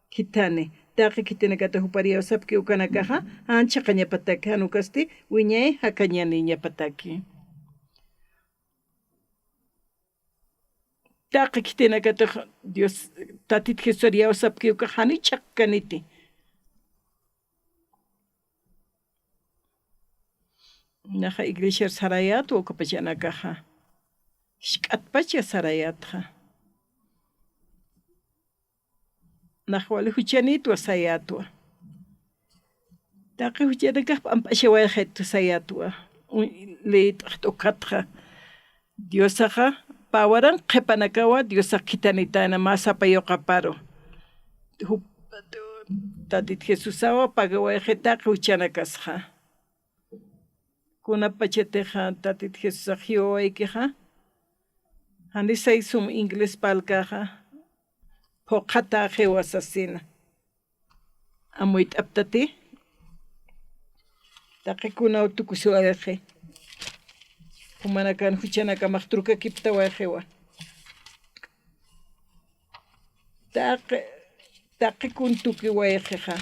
khithani. Taqi khithanakata jupar iyawsapki ukanakaxa, jan chhaqañapataki, jan ukasti wiñay jakañaniñapataki. Taqi khithanakatix Dios, Tatit Jesusar iyawsapki ukax jani ch'akkaniti. Naxa iglesiar sarayätwa ukapachanakaxa. Jisk'atpacha sarayätxa. Nax wali juchanïtwa sayätwa. Taqi juchanakax p'amp'achawayxitwa sayätwa. Uy, liyt'axt ukatxa. Diosaxa, pä waranqa qhipanakawa Diosax khithanitayna mä sapa yuqaparu. Jup-, Tatit Jesusawa pagawayxi taqi juchanakasxa. Kunapachatixa Tatit Jesusax jiwawaykixa, janisay sum inglés parlkaxa, phuqhatäxiwa sasina. Amuyt'aptati, taqi kunaw tukusiwayxi. Jumanakan juchanakamax trukakiptawayxiwa. Taqi, taqi kun tukiwayxixa.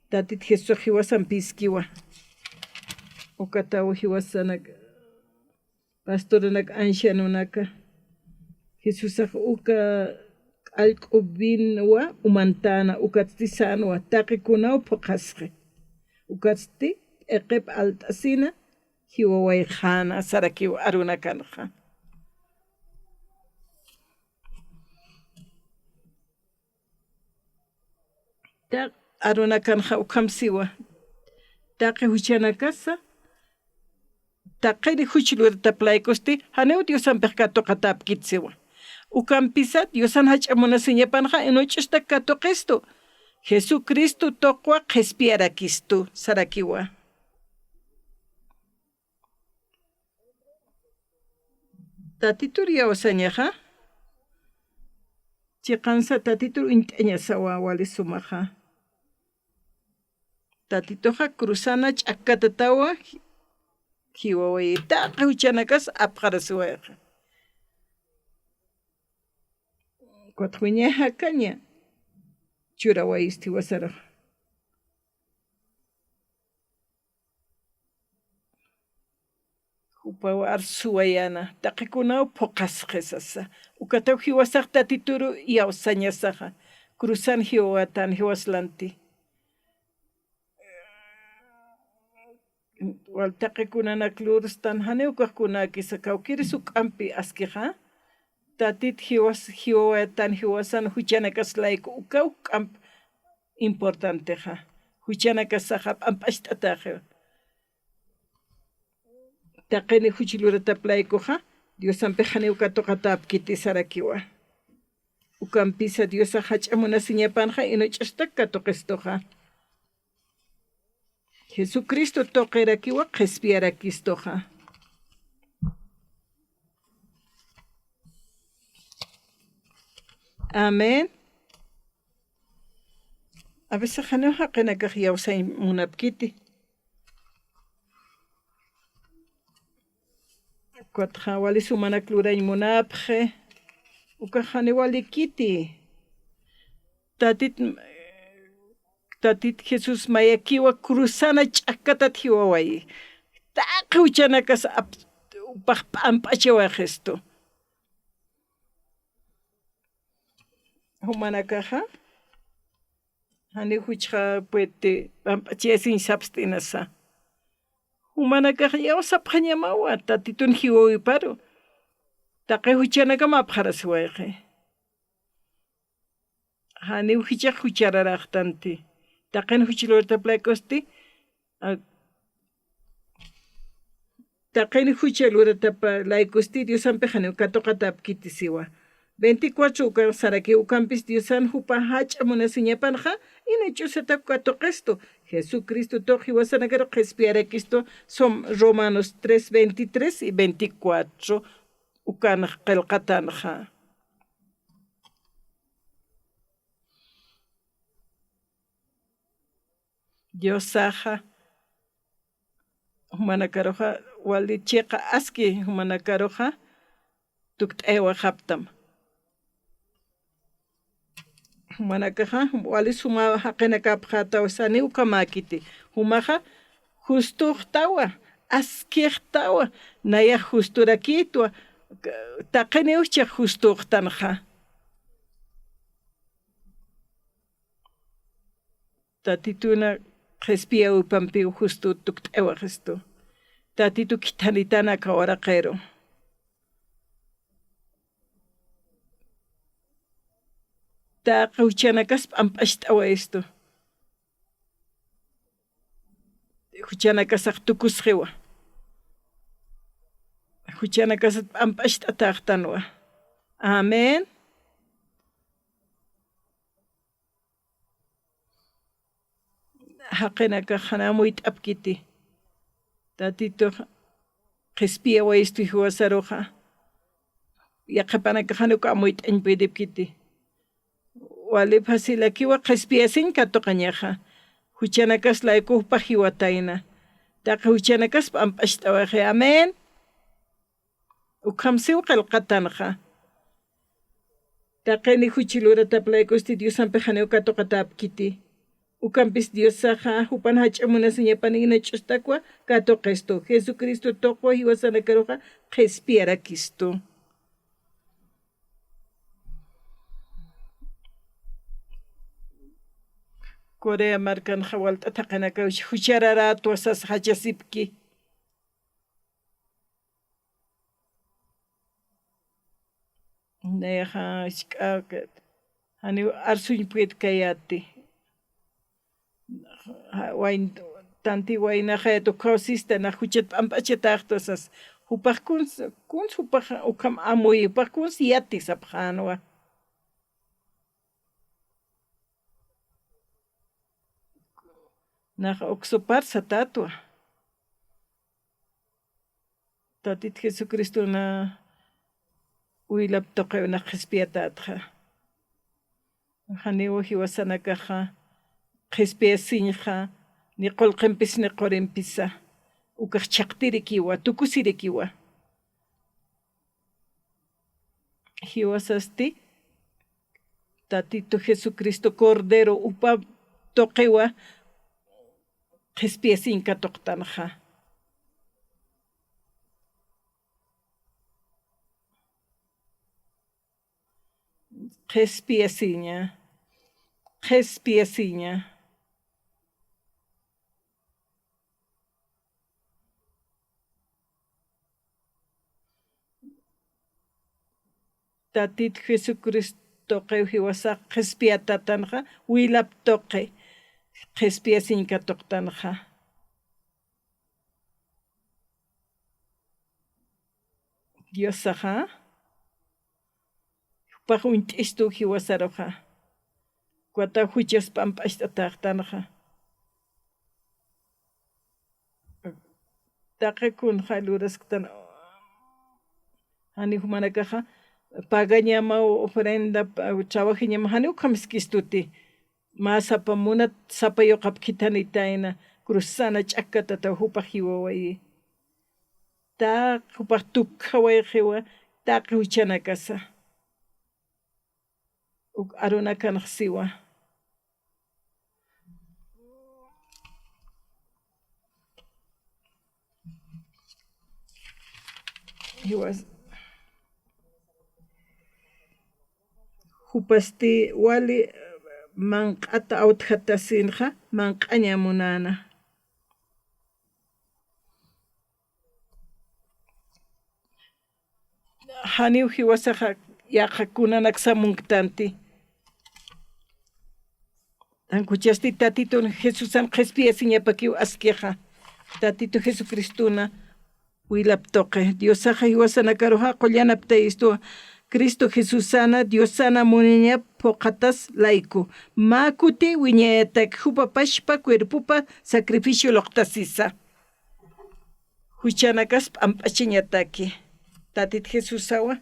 Tatit Jesús jiwasampiskiwa. Ukataw jiwasanaka, pastoranaka, ancianonaka, Jesusax uka q'allk'u vinwa umantäna, ukatsti sänwa, taqi kunaw phuqhasxi. Ukatsti p'iqip alt'asina, jiwawayxäna sarakiw arunakanxa. Taq arunakanxa ukham siwa. Taqi juchanakasa, taqiri juch luratap laykusti, janiw Diosampix katuqatäpkit siwa. Ukampisa Diosan jach'a munasiñapanxa, inuch'ustak katuqistu. Jesucristo tuqwa qhispiyarakistu, sarakiwa. Tatitur iyawsañaxa, chiqansa Tatitur uñt'añasawa wali sumaxa. Tatituxa cruzana ch'akkatatawa, jiwawayi taqi juchanakas apxarasiwayxa. Ukatxa wiñay jakaña churawayistu jiwasaraxa. Jupaw arsuwayäna, taqikunaw phuqasxi sasa. Ukataw jiwasax Tatituru iyawsañasaxa. Cruzan jiwawaytan jiwas lanti. Wal taqikunanak lurstan, janiw ukax kunäkisa, kawkïris juk'ampi askixa. Tatit jiwas, jiwawaytan jiwasan juchanakas layku ukaw juk'amp importantexa. Juchanakasaxa p'amp'acht'atäxiwa. Taqini juch luratap laykuxa, Diosampix janiw katuqatäpkiti sarakiwa. Ukampisa Diosax jach'a munasiñapanxa, inuch'ustak katuqistuxa. Jesucristo tuqirakiwa qhispiyarakistuxa. Amén. A veces janiw jaqinakax iyawsañ munapkiti. Ukatxa wali sumanak lurañ munapxi. Ukax janiw walikiti. Tatit, Tatit Jesús mayakiwa cruzana ch'akkatat jiwawayi. Taqi juchanakas ap-, jupax p'amp'achawayistu. Jumanakaxa, janiw juchxa puede p'amp'achayasiñ sapst'inasa. Jumanakax iyawsapxañamawa, Tatitun jiwawiparu. Taqi juchanakam apxarasiwayxi. Janiw jichhax juchararaxtanti. Taqin juch luratap laykusti, a, taqin juch luratap laykusti, Diosampix janiw katuqatäpkiti siwa. Veinticuatro ukan saraki, ukampis Diosan jupa jach'a munasiñapanxa, inuch'usatak katuqistu. Jesucristo tuq jiwasanakaru qhispiyarakistu, som-, Romanos tres veintitrés y veinticuatro ukan qillqatanxa. Diosaxa, jumanakaruxa, wali chiqa aski jumanakaruxa, tukt'ayawaxaptam. Jumanakaxa, wali suma jaqinakapxätaw, janiw ukhamäkiti. Jumaxa, justuxtawa, askixtawa, nayax justurakïtwa, taqiniw jichhax justuxtanxa. Tatituna qhispiyawipampiw justu tukt'awayistu. Tatitu khithanitan aka waraqiru. Taqi juchanakas p'amp'acht'awayistu. Juchanakasax tukusxiwa. Juchanakasat p'amp'acht'atäxtanwa. Amén. Jaqinakax jan amuyt'apkiti. Tatitux qhispiyawayistu jiwasaruxa. Yaqhipanakax jan uk amuyt'añ puyiripkiti. Wali facilakiwa qhispiyasiñ katuqañaxa. Juchanakas layku jupax jiwatayna. Taqi juchanakas p'amp'acht'awayxi. Amén. Ukham siw qillqatanxa. Taqini juch luratap laykusti Diosampix janiw katuqatäpkiti. Ukampis Diosaxa jupan jach'a munasiñapan inuch'ustakwa katuqistu. Jesucristo tuqwa jiwasanakaruxa qhispiyarakistu. Corea markanxa walt'at jaqinakaw juchararätwa sas jachasipki. Nayaxa jisk'a, janiw arsuñ puytkayäti. Ja, wayn-, tanti waynaxayät ukkhaw sista, nax juchat p'amp'achatäxtu sas. Jupax kuns, kuns jupax ukham amuy, jupax kuns yati sapxänwa. Nax uksupar satätwa. Tatit Jesucristona uylap tuqiw nax qhispiyatätxa. Janiw jiwasanakaxa qhispiyasiñxa, ni qullqimpis ni qurimpisa. Ukax chhaqtirikiwa, tukusirikiwa. Jiwasasti Tatitu Jesucristo Cordero upa tuqiwa qhispiyasiñ katuqtanxa. Qhispiyasiña, qhispiyasiña. Tatit Jesucristo tuqiw jiwasax qhispiyatatanxa, wilap tuqi qhispiyasiñ katuqtanxa. Diosaxa, jupax uñt'istu jiwasaruxa, ukat juchas p'amp'acht'atäxtanxa. Taqi kunxa lurasktan, jani jumanakaxa pagañamaw, ofrenda, pa-, trabajañamaw, jani ukham jiskistuti. Mä sapa munat sapa yuqap khithanitayna, cruzana ch'akkatataw jupax jiwawayi. Taqi jupax tukhawayxiwa, taqi juchanakasa. Uk arunakanx siwa. Jiwas-, jupasti wali manq'ata awtjatasinxa, manq'aña munäna. Janiw jiwasaxa yaqha kunanaksa munktanti. Jan juchasti Tatitun Jesusan qhispiyasiñapakiw askixa. Tatitu Jesucristuna wilap tuqi. Diosaxa jiwasanakaruxa qullanaptayistuwa. Cristo Jesusana Diosana muniñap phuqhatas layku. Mä kuti wiñayatak jupa pachpa cuerpopa sacrificio luqtasisa. Juchanakas p'amp'achañataki. Tatit Jesusawa.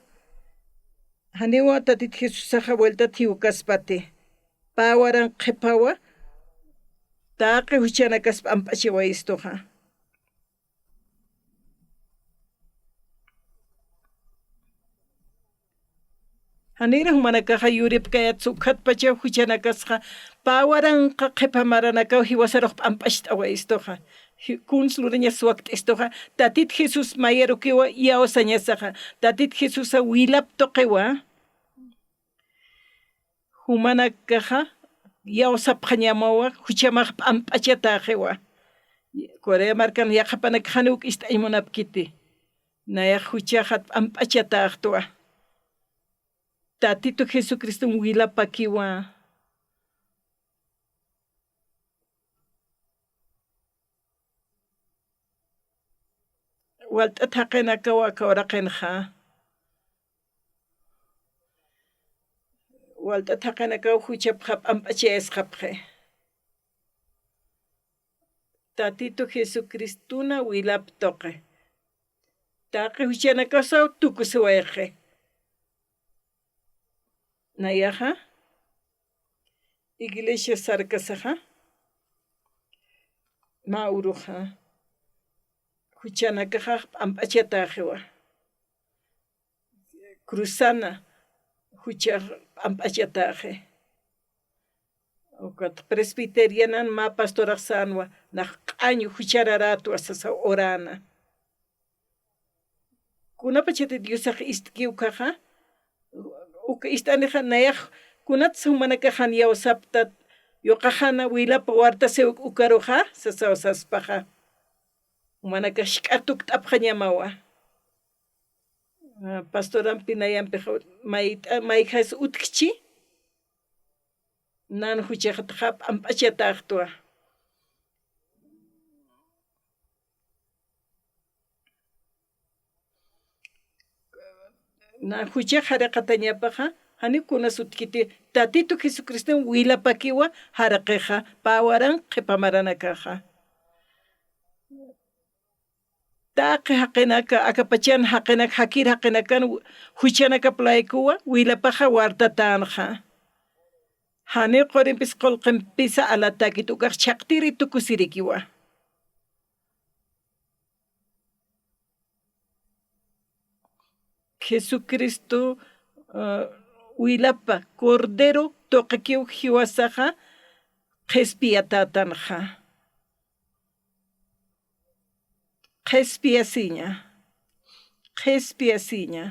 Janiwa Tatit Jesusaxa vueltat jiwkaspati. Pä waranq qhiphawa. Taqi juchanakas p'amp'achawayistuxa. Janïr jumanakaxa yuripkayatsa ukhatpachaw juchanakasxa pä waranqa qhipha maranakaw jiwasarux p'amp'acht'awayistuxa. Ji-, kuns lurañas wakt'istuxa, Tatit Jesús mayarukiwa iyawsañasaxa, Tatit Jesúsa wilap tuqiwa. Jumanakaxa iyawsapxañamawa, juchamax p'amp'achatäxiwa. Corea markan yaqhapanakax janiw ist'añ munapkiti. Nayax juchaxat p'amp'achatäxtwa. Tatitu Jesucriston wilapakiwa. Walt'at jaqinakaw aka uraqinxa. Walt'at jaqinakaw juchapxa p'amp'achayasxapxi. Tatitu Jesucristuna wilap tuqi. Taqi juchanakasaw tukusiwayxi. Nayaxa, iglesia sarkasaxa, mä uruxa, juchanakaxax p'amp'achatäxiwa. Cruzana, juchax p'amp'achatäxi. Ukat presbiterianan mä pastorax sänwa, nax q'añ juchararätwa sasaw uräna. Kunapachati Diosax ist'ki ukaxa, uka ist'anixa nayax kunatsa jumanakax jan iyawsapktat, yuqaxana wilapa wartasiw ukaruxa, sasaw saspaxa. Jumanakax jik'a tukt'apxañamawa. Pastorampi nayampix mayt'a-, mayjas utjchi, nan juchaxatxa p'amp'achatäxtwa. Na juchax jariqatañapaxa, janiw kunas utjkiti, Tatitu Jesucriston wilapakiwa jariqixa, pä waranq qhipa maranakaxa. Taqi jaqinaka, akapachan jaqinak, jakir jaqinakan juchanakap laykuwa, wilapaxa wartatänxa. Janiw qurimpis qullqimpisa alatäkit, ukax chhaqtiri tukusirikiwa. Jesucristo, ah, Wilapa, Cordero tuqikiw jiwasaxa qhispiyatätanxa. Qhispiyasiña. Qhispiyasiña.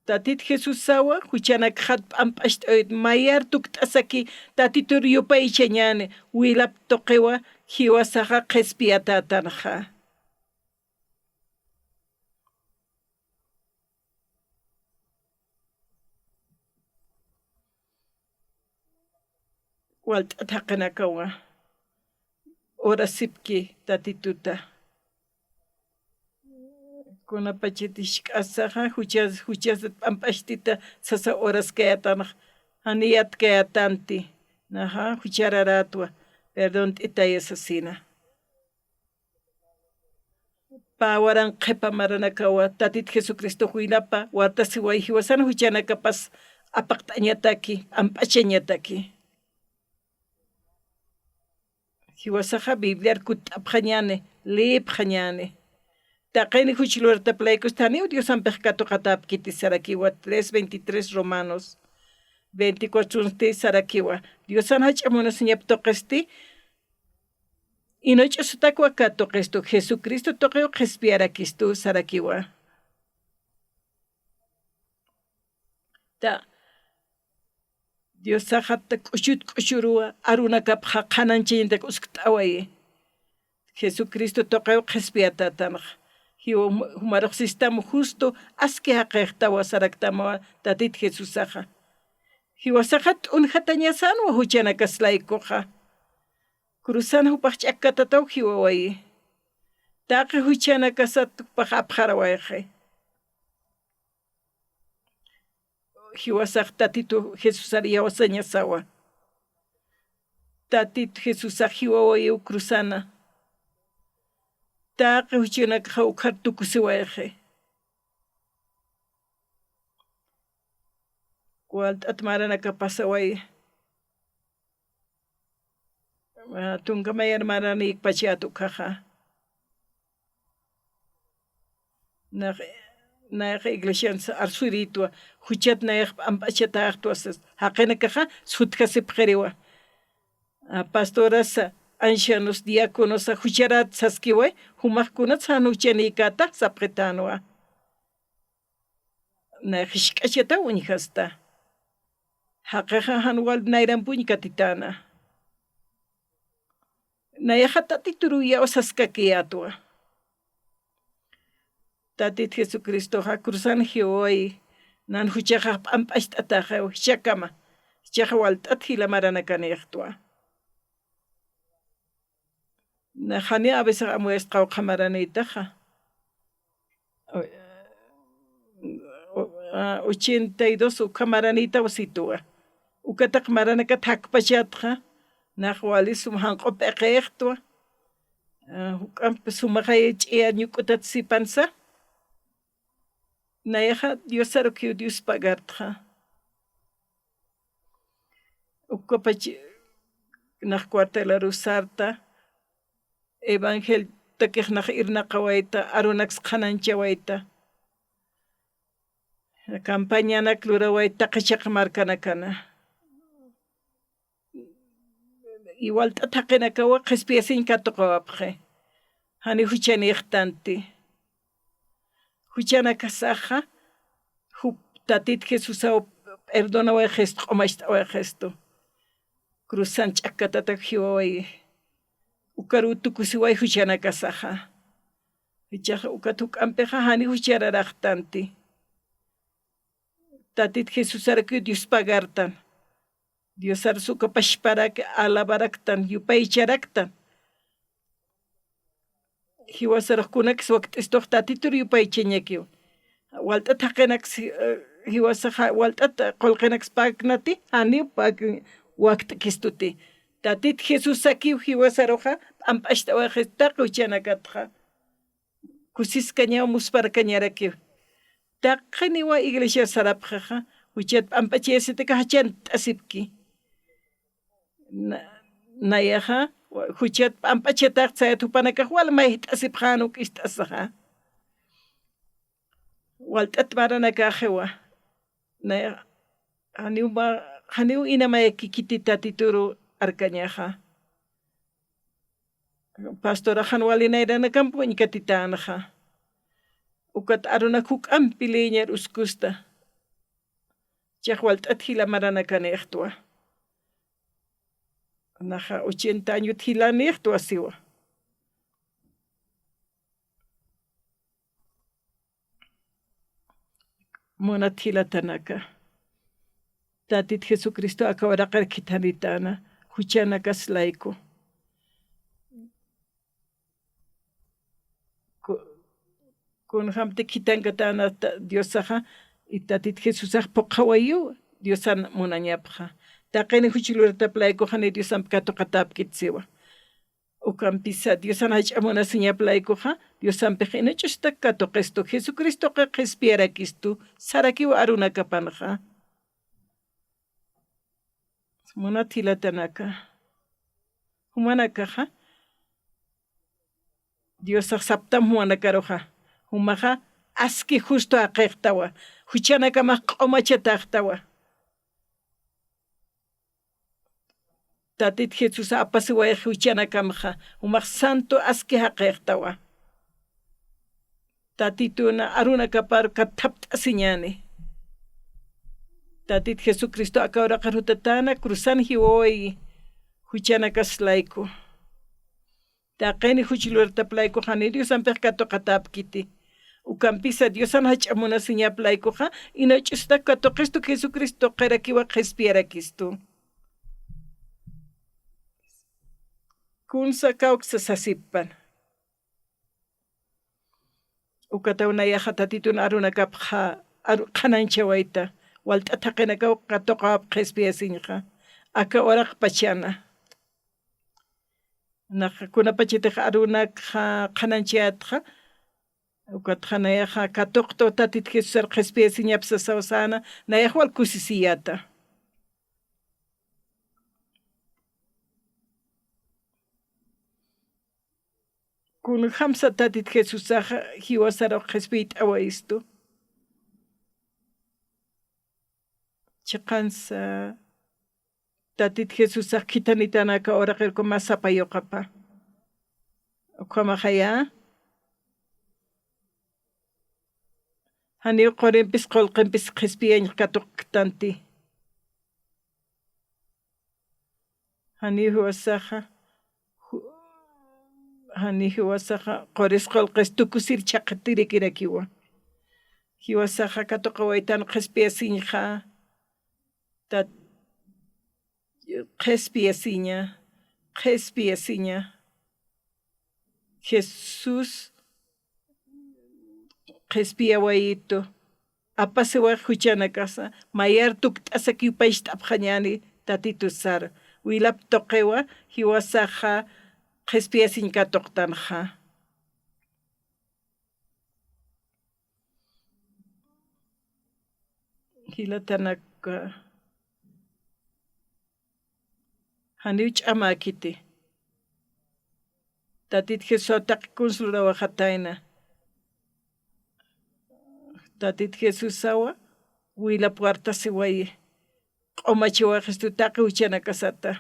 Tatit Jesusawa, juchanakxat p'amp'acht'awit mayar tukt'asaki, Tatitur yupaychañäni, wilap tuqiwa, jiwasaxa qhispiyatätanxa. Walt'at jaqinakawa, orasipki Tatituta. Kunapachat jisk'asaxa, juchas, juchasat p'amp'acht'ita sasa oraskayätanxa, jani yatkayätanti, naxa, juchararätwa, perdont'itaya sasina. Pä waranqa qhipa maranakawa, Tatit Jesucristox wilapa wartasiway jiwasan juchanakapas apaqt'añataki, p'amp'achañataki. Jiwasaxa Bibliar kutt'apxañäni, leepxañäni. Taqini juch lurtap laykusti janiw Diosampix katuqatäpkiti sarakiwa, tres veintitrés Romanos veinticuatro once sarakiwa. Diosan jach'a munasiñap tuqisti, inuch'usutakwa katuqistu, Jesucristo tuqiw qhispiyarakistu sarakiwa. Ta, Diosaxa ta k'uchut k'uchuruwa, arunakapxa qhanañchañatak uskt'awayi. Jesucristo tuqiw qhispiyatätanxa. Jiwa jumarux sistam justo aski jaqixtawa saraktamawa Tatit Jesusaxa. Jiwasaxa t'unjatañasänwa juchanakas laykuxa. Cruzan jupax ch'akkatataw jiwawayi. Taqi juchanakasat jupax apxarawayxi. Jiwasax Tatitu Jesusar iyawsañasawa. Tatitu Jesusax jiwawayiw cruzana. Taqi juchanakxa ukhar tukusiwayxi. Walt'at maranaka pasaway. Ah, tunka mayar maranïkpachät ukkhaxa. Nax, nayax iglesians arsurïtwa, juchat nayax p'amp'achatäxtwa sas. Jaqinakaxa sutjasipxiriwa. Ah, pastorasa, ancianos, diáconosa, jucharät saskiway, jumax kunats jan juchanïkäta sapxitänwa. Nayax jisk'achataw uñjasta. Jaqixa jan wal nayramp uñkatitäna. Nayaxa Tatituruw iyawsaskakiyätwa. Tatit Jesucristoxa cruzan jiwawayi, nan juchaxax p'amp'acht'atäxiw, jichhakama, jichhax walt'at jila maranakanïxtwa. Naxani a veces amuyasqa ukkha maranïtaxa. Ochenta y dos ukkha maranïtaw situwa. Ukataq maranakat jakpachatxa, nax wali sum janq'u p'iqïxtwa. Ah, juk'amp sumaxay ch'iya ñuk'utat sipansa. Nayaxa Diosarukiw Dios pagartxa. Ukapach nax cuartelaru sarta, evangeliotakix nax irnaqawayta, arunaks qhanañchawayta, campañanak lurawayta taqi chiqa markanakana. Iwalt'at jaqinakawa qhispiyasiñ katuqawapxi. Jani juchanïxtanti. Juchanakasaxa, jup Tatit Jesusaw perdonawayxistu, q'umacht'awayxistu. Cruzan ch'akkatatak jiwawayi. Ukaruw tukusiway juchanakasaxa. Jichhax ukat juk'ampixa jani juchararaxtanti. Tatit Jesusarukiw Dios pagartan. Diosarus uka pachparak alabaraktan, yupaycharaktan. Jiwasarux kunaks wakt'istux Tatitur yupaychañakiw. Walt'at jaqinaks, eh, jiwasaxa, walt'at qullqinaks paknati, janiw pak-, wakt'kistuti. Tatit Jesusakiw jiwasaruxa p'amp'acht'awayxi taqi juchanakatxa. Kusiskañaw, musparkañarakiw. Taqiniwa iglesiar sarapxixa, juchat p'amp'achayasitaki jachant'asipki. Na-, nayaxa, Juchat p'amp'achatax sayat jupanakax wal mayjt'asipxän uk ist'asaxa. Walt'at maranakaxiwa. Nay, janiw ma, janiw inamayakikiti Tatituru arkañaxa. Pastoraxan wali nayranakamp uñkatitänxa. Ukat arunak juk'ampi leñar uskusta. Chax walt'at jila maranakanïxtwa. Naxa ochenta añot jilanïxtwa siwa. Munat jilatanaka. Tatit Jesucristo aka uraqir khithanitäna, juchanakas layku. Ku-, kunjamti khithankatäna ta-, Diosaxa, y Tatit Jesusax phuqhawayiw, Diosan munañapxa. Taqini juch luratap laykuxa ni Diosamp katuqatäpkit siwa. Ukampisa Diosan jach'a munasiñap laykuxa, Diosampix inach'ustak katuqistu, Jesucristoqi qhispiyarakistu, sarakiw arunakapanxa. Munat jilatanaka. Jumanakaxa, Diosax saptam jumanakaruxa. Jumaxa, aski justo jaqïxtawa. Juchanakamax q'umachataxtawa. Tatit Jesús apasiwayx juchanakamxa, jumax santo aski jaqïxtawa. Tatitun arunakapar kathapt'asiñäni. Tatit Jesucristo aka uraqir jutatäna cruzan jiwawayi juchanakas layku. Taqini juch luratap laykuxa ni Diosampix katuqatäpkiti. Ukampisa Diosan jach'a munasiñap laykuxa, inach'ustak katuqistu Jesucristo tuqirakiwa qhispiyarakistu. Kunsa kawksa sasipan. Ukataw nayaxa Tatitun arunakapxa, aru-, qhanañchawayta, walt'at jaqinakaw katuqawap qhispiyasiñxa. Aka uraqpachana. Nax kunapachatix arunakxa qhanañchayätxa, ukatxa nayaxa katuqtaw Tatit Jesusar qhispiyasiñap sasaw säna, nayax wal kusisiyäta. Kunjamsa Tatit Jesusaxa jiwasaru qhispiyt'awayistu. Chiqansa Tatit Jesusax khithanitanaka uraqir ukhama sapa yuqapa. Ukhamaxaya. Janiw qurimpis qullqimpis qhispiyañ katuqktanti. Janiw jiwasaxa, ju-, janiw jiwasaxa quris qullqis tukusir chhaqtirikirakiwa. Jiwasaxa katuqawaytan qhispiyasiñxa, tat-, qhispiyasiña, qhispiyasiña. Jesús qhispiyawayitu, apasiwax juchanakasa, mayar tukt'asak yupaycht'apxañäni Tatitusaru. Wilap tuqiwa, jiwasaxa qhispiyasiñ katuqtanxa. Jilatanaka. Janiw ch'amäkiti. Tatit Jesusaw taqi kuns lurawayxatayna. Tatit Jesusawa wilap wartasiwayi. Q'umachiwayxistu taqi juchanakasata.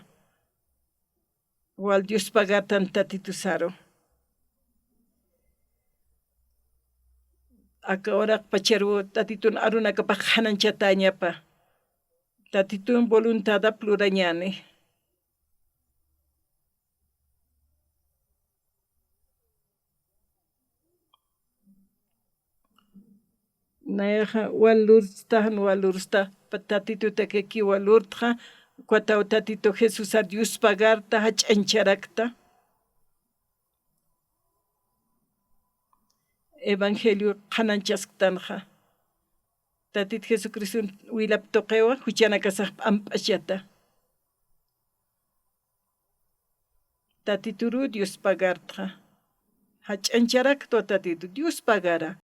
Wal Dios pagartan Tatitusaru. Aka uraqpacharu Tatitun arunakapax qhanañchatäñapa. Tatitun voluntadap lurañäni. Nayaxa wal lurt'sta, jan wal lurt'sta, pa Tatitutakikiw wal lurt'xa, ukataw Tatitu Jesusar Dios pagarta, jach'añcharakta. Evangelio qhanañchasktanxa. Tatit Jesucriston wilap tuqiwa, juchanakasax p'amp'achata. Tatituru Dios pagartxa. Jach'añcharaktwa Tatitu, Dios pagara.